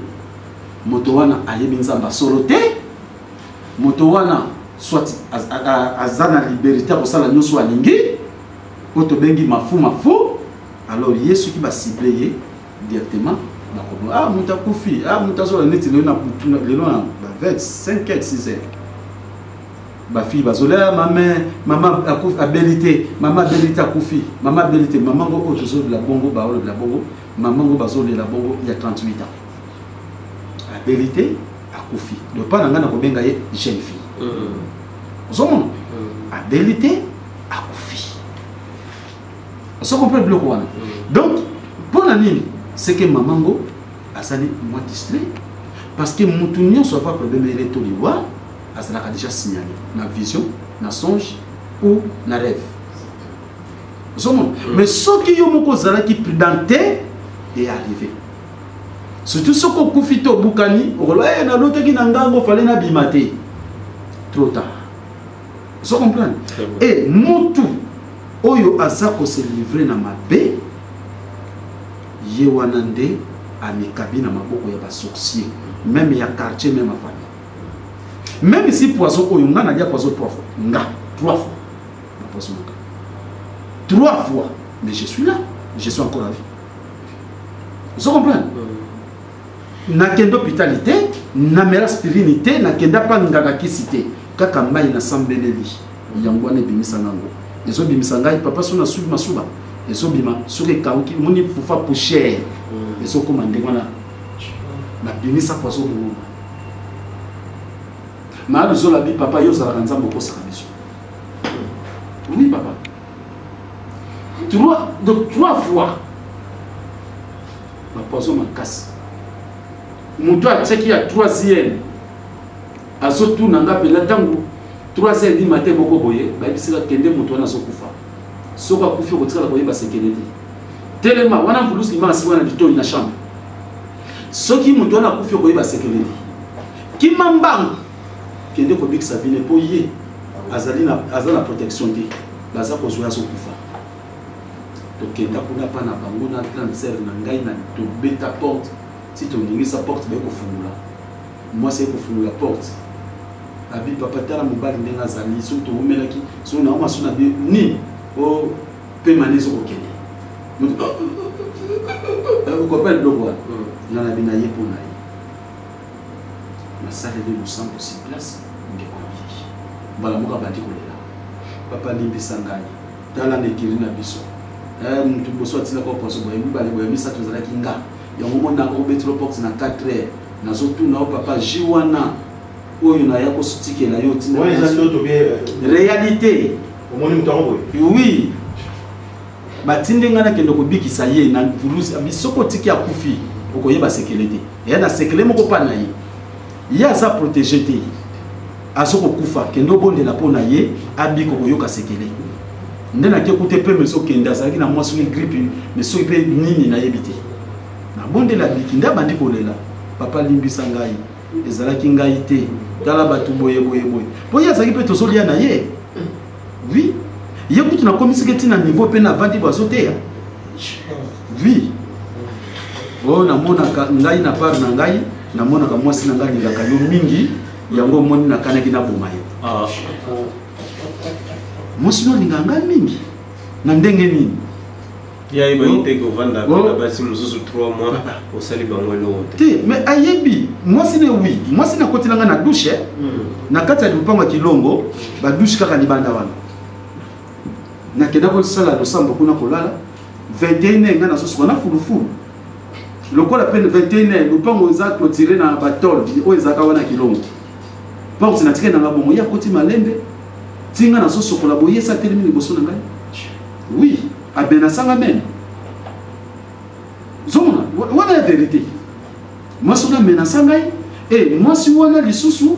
moto wana ayebi Nzambe asolo te, moto wana soit aza na liberté ya kosala nyonso alingi, oyo tobengi mafu mafu. Alors ye soki bacible ye directement, bakobo ah moto akufi, ah moto azola neti lelo na butu, lelo na ba 5 heures, 6 heures, bafille bazolela mama, mama akufi, abeli te, mama abeli te, akufi, mama abeli te. Mama ngo oyo tozolela bongo, baolela bongo mama ngo, bazolela bongo ya 38 ans, abeli te, akufi. Donc mpa na ngai nakobenga ye jeune fille. Ozomona, abeli te, akufi. Ozo comprendre biloko wana? Donc mpo na nini? C'est que mama ngo azali mwa distrait, parce que mutu nyonso ava problème ele to liwa azalaka déjà signalé na vision, na songe ou na rêve. Ozomona? Mais soki yo moko ozalaki prudent te, e arrivé surtout soki okufi to obukani, okoloba e nalotaki na ngango, fale nabima te. Trop tard. Ozo comprendre? E mutu oyo aza kose livrer na mabe, ye wana nde amikabi na maboko ya basorcier, même ya quartier, même ya famille. Même si poison oyo nga nalia poison trois fois, nga trois fois bapoison nga trois fois, mais je suis là, je suis encore en vie. Ozo comprendre? Nakende hôpital te, namela aspirine te, nakenda mpa ngaka kisi te, kaka mai nasambeleli yango wana ebimisa ngango, ezobimisa ngai papa. So nasubi masuba ezobima, soki ekauki omoni fufa poussière ezokóma ndenge wana. Nabimisa poison bongo maa luzolabi. Papa, yo ozalaka Nzambe, okosaka biso. Oui papa, trois, donc trois fois bapoison makasi. Moto atiaki ya troisième azotuna nga mpenza ntango 3 heures du matin moko boye, bayebisika kende, moto wana azokufa, soki akufi okotikala koyeba sekele te. Telema wana, mvulusi limaka si wana litoi na chambre, soki moto wana akufi okoyeba sekele te. Kima mbangu, kende kobikisa bino mpo ye azali na, aza na protection te, baza kozwa, azokufa. Tokenda kuna mpa na bango na grande sœur na ngai, na tobeta porte ti toningisa porte, baye kofungola. Mwasi aye kofungola porte, abi papa, tala mobali ndenge azali, soki towumelaki, soki naoma so na bi nini o pema nde ezokokende okopela biloko wana. Nga na bi na ye mpo na ye nasaleli losambo sur place. Ndeko abiki mbala moko, abandi kolela: papa, limbisa ngai, tala na ekiri na biso, mutu liboso atilaka poison boye, mibale boye, misato ezalaki nga. Yango monaka obetela porte na 4 heures, nazotuna o papa ji wana oyo naya kosutikela yo. Wana eza ndoto bien? Réalité. Omoni moto yango boye? Oui, batindi ngai nakende kobikisa ye na vulusi. Abi soki otiki akufi okoyeba sekele te. Eya na sekele moko mpa na ye, ye aza protégé te, azokokufa, kende obondela mpo na ye abika, okoyoka sekele. Nde nake kute mpe mezokende, azalaki na mwa soki grippe mais soki mpe nini nayebi te. Nabondela, abiki. Nde abandi kolela: papa, limbisa ngai, ezalaki ngai te, tala bato boye boye boye. Mpo ye azalaki mpe tozolia na ye. Oui, ye kutu nakomisaki ntina niveau mpe navandi bo azoteya. Oui, oyo namonaka ngai na part na ngai, namonaka mwasi na ngai alingaka yo mingi, yango omoni nakanaki naboma yo. Mwasi no alingaka ngai mingi na ndenge nini? Yayebaki te kovanda mpe na basi mosusu 3 mois, osali bango eloko te? Te, mais ayebi mwasi ne. Oui, mwasi nakotela ngai na douche na kati ya lupango ya Kilongo, badouche kaka libanda wana. Nakenda kosala losambo kuna, kolala 21 ngai nazosuka na fulufulu lokola mpe 21. Lupango eza clôturé na batole oyo ezalaka wana Kilongo. Porte natikali nanga bongo, ye akoti malembe ti ngai nazosokola boye, esa atelemi liboso na ngai. Oui, abenasanga meme. Ozomona wana ya vérité, mwasi wana amenasa ngai. E mwasi wana lisusu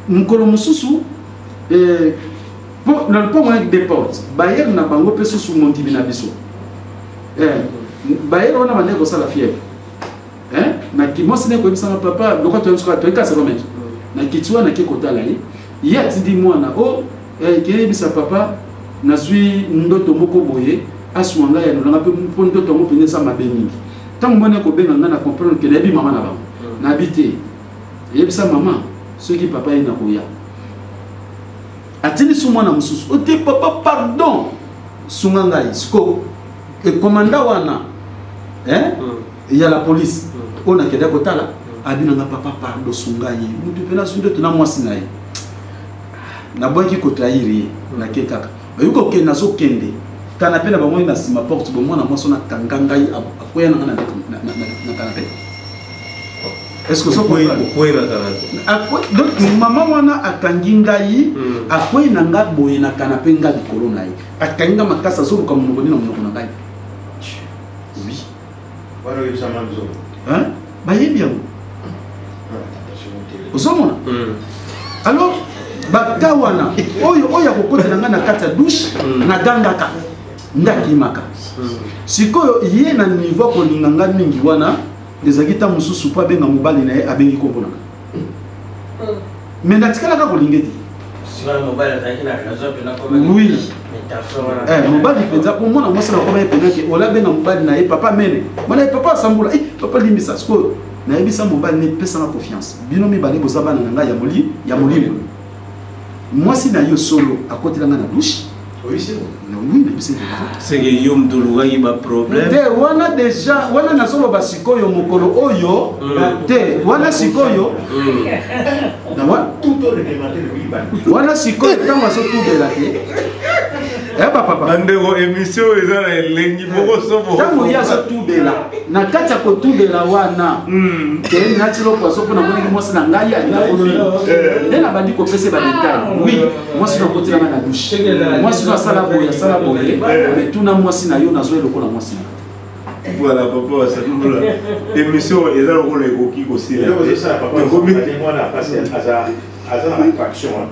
mokolo mosusu na lopango wana de porte bayere na bango mpe susu mondimi na biso, bayere wana bandeki kosala fièvre na mwasi ne koyebisanga papa loka toyebisaka toyeka 0 mètre na kiti wana. Nake kotala ye, ye atindi mwana o keyebisa papa nazwi ndoto moko boye. Asunga ngai, yanolanga mpe mpo ndoto yango mpenza eza mabe mingi. Ntango mwana kobenga ngai, na comprendre ke nayebi mama na bango. Nayebi te, yebisa mama soki papa ye na koya. Atindi so mwana mosusu ote: "Papa, pardon, sunga ngai." Siko ekomanda wana, eh? Ya la police oyo nakende kotala, abi na nga: "Papa, pardon, sunga ye, mutu mpena azwi ndoto na mwasi na ye." Nabwaki kotrahir ye, nake kaka oyoki kokende. Nazokende canapé na bango na nsima porte bo, mwana mwasi wana akanga ngai, akweya na ngai na canapé. Est-ce que ozo comprendre? Okwei na canapé? Donc mama wana akangi ngai, akwei na nga boye na canapé, nga likolo na ye, akangi nga makasi, azoluka monoko nde na monoko na ngai, oui. Wana oyebisama nzolo? Hein? Bayebi yango, ozomona. Alors baka wana oyo oyo akokotela ngai na kati ya douche, nagangaka, nde akimaka. Sikoyo ye na niveau akolinga ngai mingi wana, ezalaki ntango mosusu mpo abenga mobali na ye, abengi kombo na nga, mais natikalaka kolinga ete. Sikoyo mobali azalaki na raison mpena? Oui. Intention wana. Eh, mobali mpenza, mpo mwana mwasi nakoma ye mpenza ke ola abenga mobali na ye papa mene, mwana ye papa asambula, eh, papa limbisa. Sikoyo nayebisa mobali ne: "Pesanga confiance, bino mibale boza bana na ngai ya moli ya molimo. Mwasi na yo solo akotela ngai na douche." Oyisi? Oui, nayebisa ye. Seke yo moto olukaki baproblème? Te, wana déjà wana nazoloba sikoyo mokolo oyo te, wana sikoyo Tout réglementé le oui. Wana sikoyo ntango azotubela te, bapapa. Bandeko, émission eza na elengi moko somo. Ntango ye azotubela, na kati ya kotubela wana te, nati loko azo mpo namonaki mwasi na ngai alinga kofi nde nabandi kopesa badétail. Oui, mwasi no akotela ngai na douche, mwasi no asala boye, asala boye, mais tuna mwasi na yo, nazwa eloko na mwasi na. Voilà, papa Wasandola, émission eza lokola ekoki kosila. Eloko ezosala papa mwana parce aza aza na attraction wana,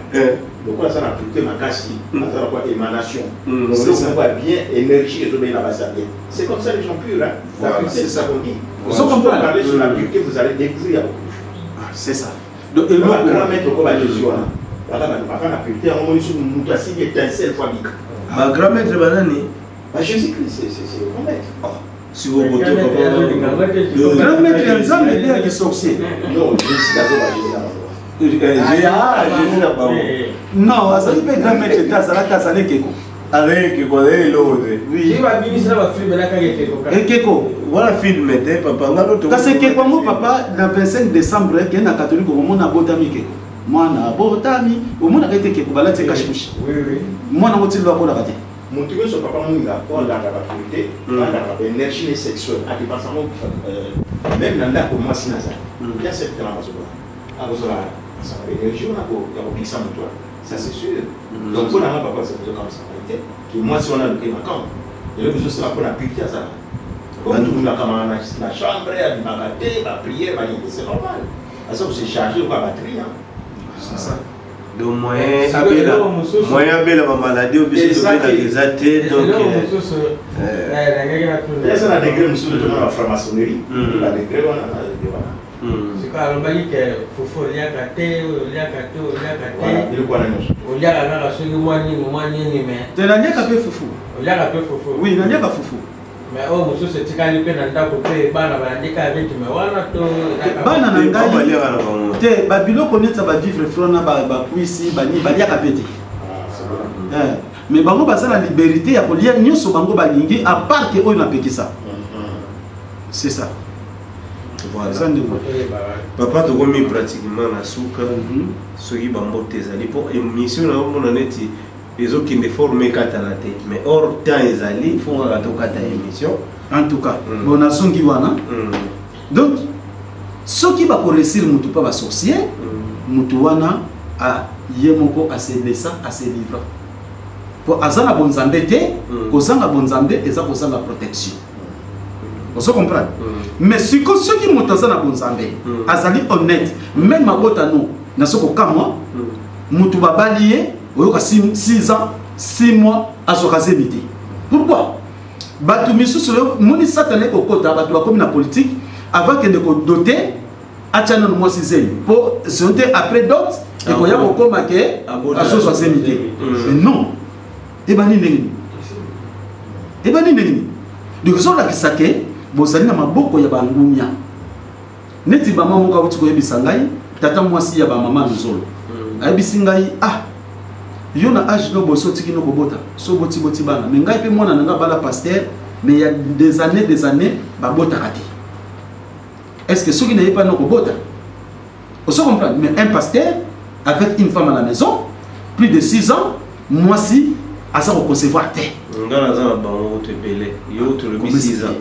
lokola aza na pureté makasi, aza na kwa émanation, eloko moko ya bien, énergie ezobei na basi ya bien. C'est comme ça, les gens purs, hein. La pureté, c'est ça qu'on dit. Vous comprenez? Parler sur la pureté, vous allez découvrir beaucoup de choses. Ah, c'est ça. Donc eloko grand maître ko ba Jésus wana baka na pureté yango, moni soki moto asili étincelle fo abika. Bagrand maître banani? Ba Jésus Christ, c'est le grand maître. Sikoyo koto. Grand maître ya Nzambe nde yaki sorcier? Non, Jésus azoba Jésus na bango. Jésus na bango. Non, azali mpe grand maître te, azalaki, azali ekeko. Azali ekeko, azali eloko te. Oui. Babimisi na bafilm na kaka ekeko kaka. Ekeko. Wana film te, papa, ngano. Kasi ekeko yango, papa, na 25 décembre ekende na catholique, okomona abotami ekeko, mwana abotami, omonaka ete ekeko balati cache-bouche. Mwana yango tilo akolaka te. Moto nyonso, papa Mwinga, po alandaka pureté, alandaka baénergie ne sexuelle, adépense yango même na ndako. Mwasi nazali ya septela, mazobola akozala asala baénergie wana ya kobikisa moto wana, ça c'est sûr. Donc mpo nanga, papa, ezokamwisaka te ke mwasi wana aluke makambo. Eloko ezosala mpo na pureté, azala po motu mundakama na chambre, abimaka te, baprière banini, c'est normal, aza kose charge lokola batterie, hein. C'est ça. Donc moyen abela, moyen abela bamaladi oyo biso tobelaka eza te, donc. Mosusu nangaki natuna. Eza na degré mosusu, tomona bafranc-maçonnerie, badegré wana na degré wana. Sikoyo alobaki ke fufu oliaka te, oyo oliaka te, oliaka te. Biloko wana nyonso. Oliaka kaka soki mwa nini, mwa nini, mais. Te, naliaka mpe fufu. Oliaka mpe fufu? Oui, naliaka fufu. Mais oyo mosusu etikali mpe na ndako mpe bana balandi kaka rythme wana to? Bana na ngai baliaka na bango. Te, babiloko neti ya bavivre fro na bakwisi bani, baliaka mpe te. Mais bango baza na liberté ya kolia nyonso bango balingi, à part ke oyo napekisa, c'est ça. Voilà. Eza ndeko. Papa, tokomi pratiquement na suka. Soki bambote ezali, mpo émission na omona neti ezokende forme ekatana te, mais or temps ezali, faut kaka tokata émission. En tout cas, bon, nazongi wana. Donc soki bakoréussir motu mpa basorcier, motu wana ye moko aselesa, aselivra, po aza na bonzambe te. Kozanga bonzambe eza kozanga protection, ozo comprendre? Mais siko soki moto aza na bonzambe, azali honnête, même mabota no naso kokamwa, motu babali ye, oyoka 6 ans, 6 mois, azwaka zemi te. Pourquoi? Bato misusu oyo moni Satana ekokota, bato bakomi na politique, avant kende kodoter, atya nano mwasi zemi, mpo sinon te, après dot ekoya kokóma ke Abota. azozwa zemi te. Mais non, ebandi ndenge nini? Ebandi ndenge nini? Donc ezolakisa ke bozali na maboko ya bangunia. Neti mama moko awuti koyebisa ngai, tata mwasi ya bamama Luzolo. Ayebisi ngai, ah, yo na age no boso otiki no kobota, so boti boti bana. Mais ngai mpe mwana na ngai abala pasteur, mais il y a des années des années babotaka te. Est-ce que soki nayebi pa no kobota? Ozo comprendre? Mais un pasteur avec une femme à la maison, plus de 6 ans, mwasi aza ko concevoir te. Nga naza na bango kutu ebele. Yo tolobi 6 ans.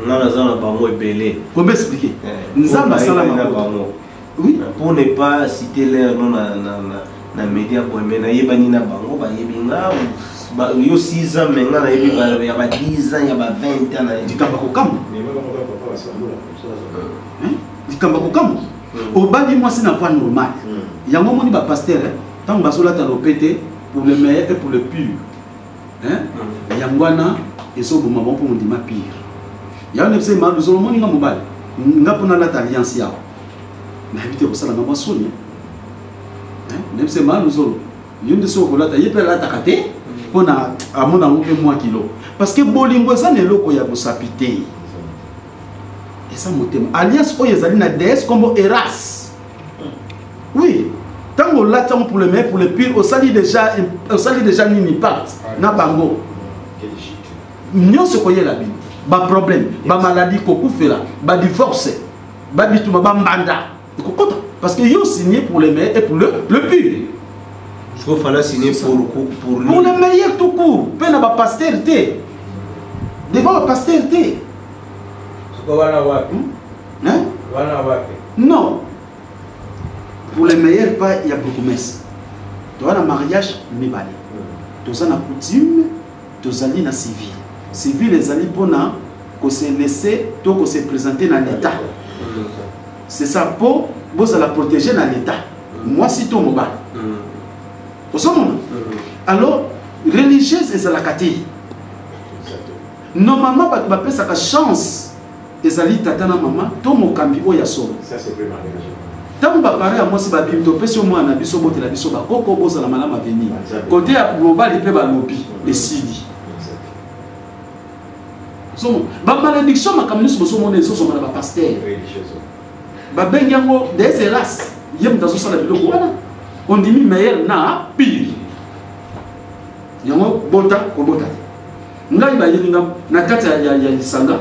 Nga naza na bango ebele. Comment expliquer? Nzambe asala na bango. Oui. Pour ne pas citer leur nom na na na na média boye mais nayebani na bango bayebi nga yo 6 ans mais nga nayebi ya ba 10 ans ya ba 20 ans na likambo kokamwa. Likambo kokamwa. Obali mwasi na voie normale. Yango moni ba pasteur ntango bazolata lopete pour le meilleur et pour le pur. Hein? Yango wana ezoboma bango mpo mondima pire. Yango nde biso malu zolo moni nga mobali nga mpo nalata alliance yawa nayebi te kosala nga mwa soni. Nde biso malu zolo yo nde soki okolata ye mpe alataka te mpo na amona yango mpe mwa kilo parce que bolingo eza na eloko ya mosapi te, eza motema. Alliance oyo ezali na déesse kombo Eras. Oui, ntango olati yango pour le meilleur pour le pire, osali déjà, osali déjà nini pacte na bango nyonso koyela bino baproblème, bamaladi, kokufela, badivorce, babituma, bambanda ekokota parce que yo signé pour le meilleur et pour le pire. Il fallait signer pour pour le meilleur tout court, mpe na bapasteur te, devant bapasteur te. Siko wana wapi? Hein? Wana wapi? Non, pour le meilleur pas ya bourgmestre. Toza na mariage mibale, toza na coutume, tozali na civil. Civil ezali mpona kose laisser to kose présenter na l'état. C'est ça, mpo bozala protégé na l'état, mwasi to mobali. Ozomona? Alors religieuse ezalaka te. Normalement bato bapesaka chance ezali tata na mama to mokambi oyo ya solo. Ntango bapare ya mwasi babimi, topesi yo mwana na biso, botela biso bakoko, bozala malamu avenir. Kote ya mobali mpe balobi esili. Bamalédiction, makambo nyonso bozomona ezozoma na bapasteur, babengi yango des hélas. Ye moto azosala biloko wana, ondimi meilleur na pire, yango bota kobota te. Ngai bayeli nga na kati ya lisanga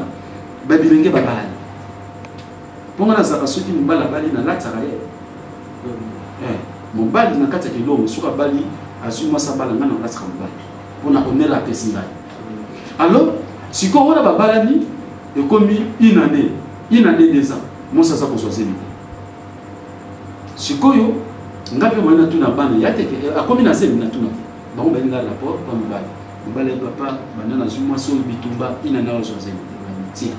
babilenge babalani, mpo nga nazalaka soki mobali abali nalatisaka ye. Mobali na kati ya kilongo soki abali, azwi mwasi abala, ngai nalatisaka mobali mpona honneur apesi ngai. Alors sikoyo wana babalani, ekomi une année, une année, 2 ans, mwasi aza kozwa zemi te. Sikoyo ngai mpe moye natuna bana ya teke akomi na zemi, natuna te. Bango bayebi ngai rapport pa mobali. Mobali ayebi papa banda nazwi mwasi oyo bitumba, une année azwa zemi te. Bamitie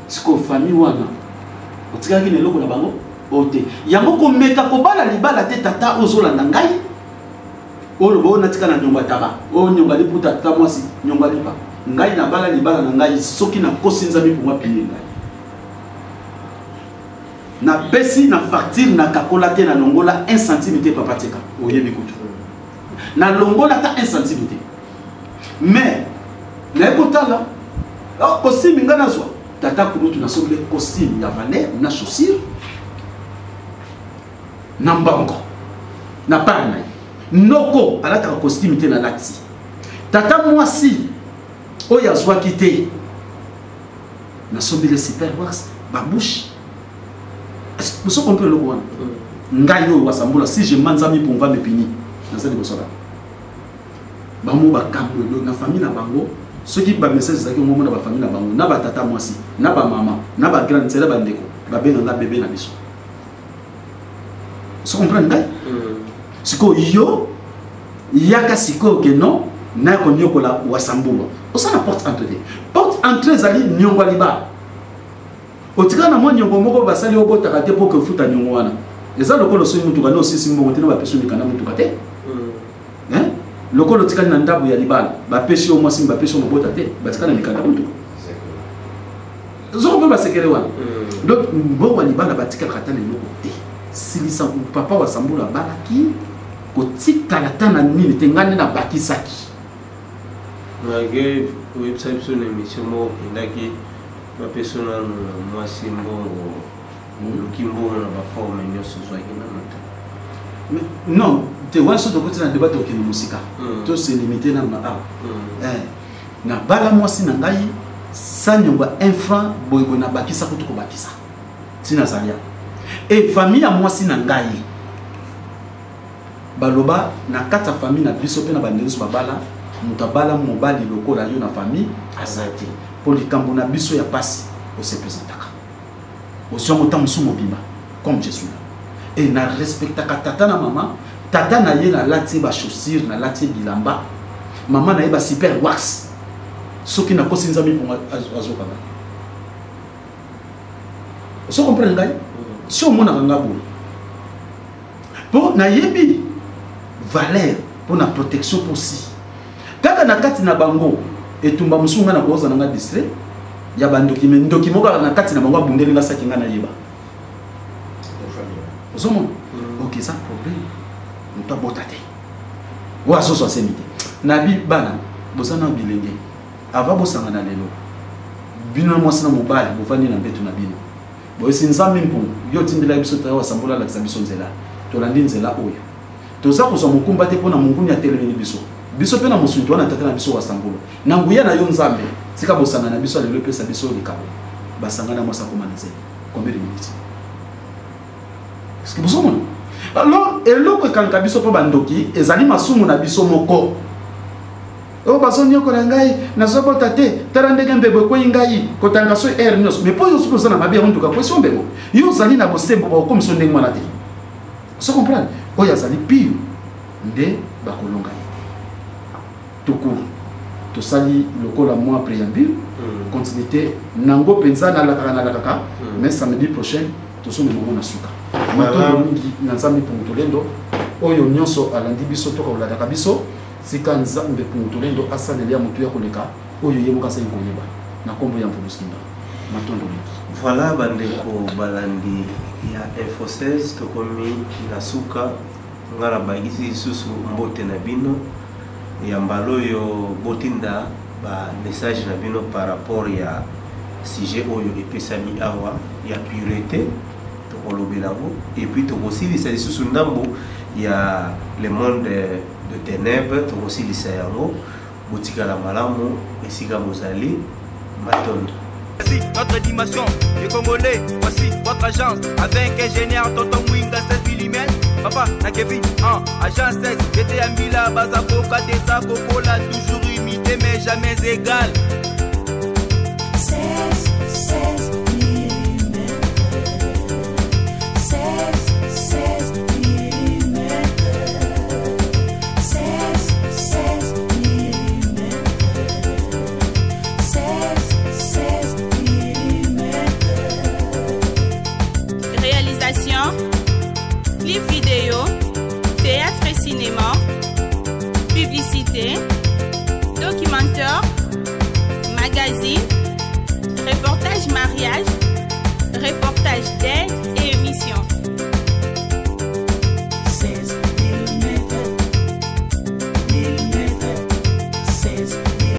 sikoyo famille wana otikalaki na eloko na bango oyo te. Yango komeka kobala libala te. Tata ozolanda ngai, oloba oyo natika na nyongo ya taba, oyo nyongo ya liputa, tata mwasi nyongo ya lipa. Ngai nabala libala na ngai, soki nakosi Nzambe mpongo apime ngai. Napesi na facture, nakakola te, nalongola 1 centime te. Papa tika oyebi kutu nalongola ata 1 centime te. Mais naye kotala costume ngai nazwa tata kulutu, nasombeli costume ya valeur na chaussure na mbongo na part na ye. Noko alataka costume te, nalati. Tata mwasi oyo azwaki te, nasombeli super wax, babouche. Boso comprendre eloko wana? Ngai oyo wasambula, si je mens, Nzambe mponga me pini. Naza liboso na bango bakambo edo na famille na bango. Soki bamessage ezalaki ngo mona bafamille na bango na batata mwasi na bamama na bagrande nzela, bandeko babenganga bebe na biso. So comprendre ngai? Sikoyo yo yaka sikoyo ke non, naya konyokola wasambulwa, osala porte entrée te. Porte entrée ezali niongo ya libala. Otikala na mwa niongo moko basali, obotaka te mpo kofuta niongo wana. Eza lokola osoyi motuka nde osisi mbongo te na bapesi yo mikanda motuka te. Lokola otikali na ndako ya libala, bapesi yo mwasi, bapesi yo mobota te, batikali na mikanda motuka. Ozoko mpe basekele wana. Donc mbongo ya libala batikalaka ata na eloko te. Silisa papa wasambula abalaki, kotikala ata na nini te. Ngai nde nabakisaki. Malgré oyebisa biso na émission moko okendaki bapesa nanu mwasi mbongo, oluki mbongo na baforme nyonso, ozwaki nano te. Non te, wana so tokoti na débat, tokende mosika. To se limite nanu na awa. Nabala mwasi na ngai sans niongo ya 1 franc boyeboye, nabakisa kutu kobakisa ntina azali awa. E famille ya mwasi na ngai baloba na kati ya famille na biso mpe na bandeko nyonso babala, moto abala mobali lokola yo na famille aza te, mpo likambo na biso ya pasi ose présentaka, ozwi yango ntango mosusu mobimba comme je suis là. E na respectaka tata na mama. Tata na ye nalati ye bachaussure, nalati ye bilamba, mama na ye basuper wax. Soki nakosi, Nzambe mpongo azoka ngai. Ozo comprendre ngai? Si omonaka nga boye, mpo nayebi valeur mpo na protection, mpo si kaka na kati na bango etumba mosusu, ngai nakoza na nga distrait ya bandoki. Me ndoki moko kaka na kati na bango abundeli nga, saki ngai nayeba. Ozomona? Ok, eza problème. Moto abota te, oyo azozwa asemi te. Nabi bana boza na bilenge, ava bosangana lelo, bino na mwasi na mobali bovandi na mbeto na bino, boyesi Nzambe mpungu, yo otindelaki biso tata wasambola, alakisa biso nzela, tolandi nzela oyo, toza kozwa mokumba te mpo na monguni atelemeli biso, biso mpe na mosuni towana tata na biso wasambola. Na nguya na yo Nzambe, tika bosanga na biso ya lelo epesa biso likabo. Basanga na mwasi, akoma na nzela combien de minutes? Parce que bozomona, alors eloko ekangaka biso mpo bandoki ezali masumu na biso moko oyo bazonyokola ngai, nazobota te. Tala ndenge mbebo ekwei ngai, kotanga so aire nyonso. Mais mpo yo soki oza na mabe yango, ndoka kwesi yo mbebo. Yo ozali na bosembo, bakokomisa ndenge wana te. Ozo comprendre? Oyo azali pire nde bakolonga ye te. Tout tosali lokola mwa préambule, continuité nango mpenza nalakaka nalakaka. Mais samedi prochain tozomema ngo na suka. Matondo mingi na Nzambe Mpungu Tolendo. Oyo nyonso alandi biso to kolandaka biso, tika Nzambe Mpungu Tolendo asaleli ya motu ya koleka oyo ye moko asali koyeba na nkombo ya Mvuluzi Kimbangu. Matondo mingi. Voilà, bandeko balandi ya Info 16, tokomi na suka. Nga nabakisi lisusu mbote na bino ya mbala oyo. Botinda bamessage na bino par rapport ya sujet oyo epesami awa ya pureté, tokolobela yango et puis tokosilisa lisusu ndambo ya le monde de ténèbres, tokosilisa yango. Botikala malamu esika bozali. Matondo. Voici notre dimension, les Congolais, voici votre agence. Avec ingénieur Tonton Mwinga 16 mm, papa na Kevin 1, agence 16, j'étais à Mbila, Bazakoka, Tessa, Kokola, toujours imité mais jamais égal. 16, 16 mm. 16, 16 mm. 16, 16 mm. 16, 16 mm. Réalisation, clip vidéo, théâtre et cinéma, publicité.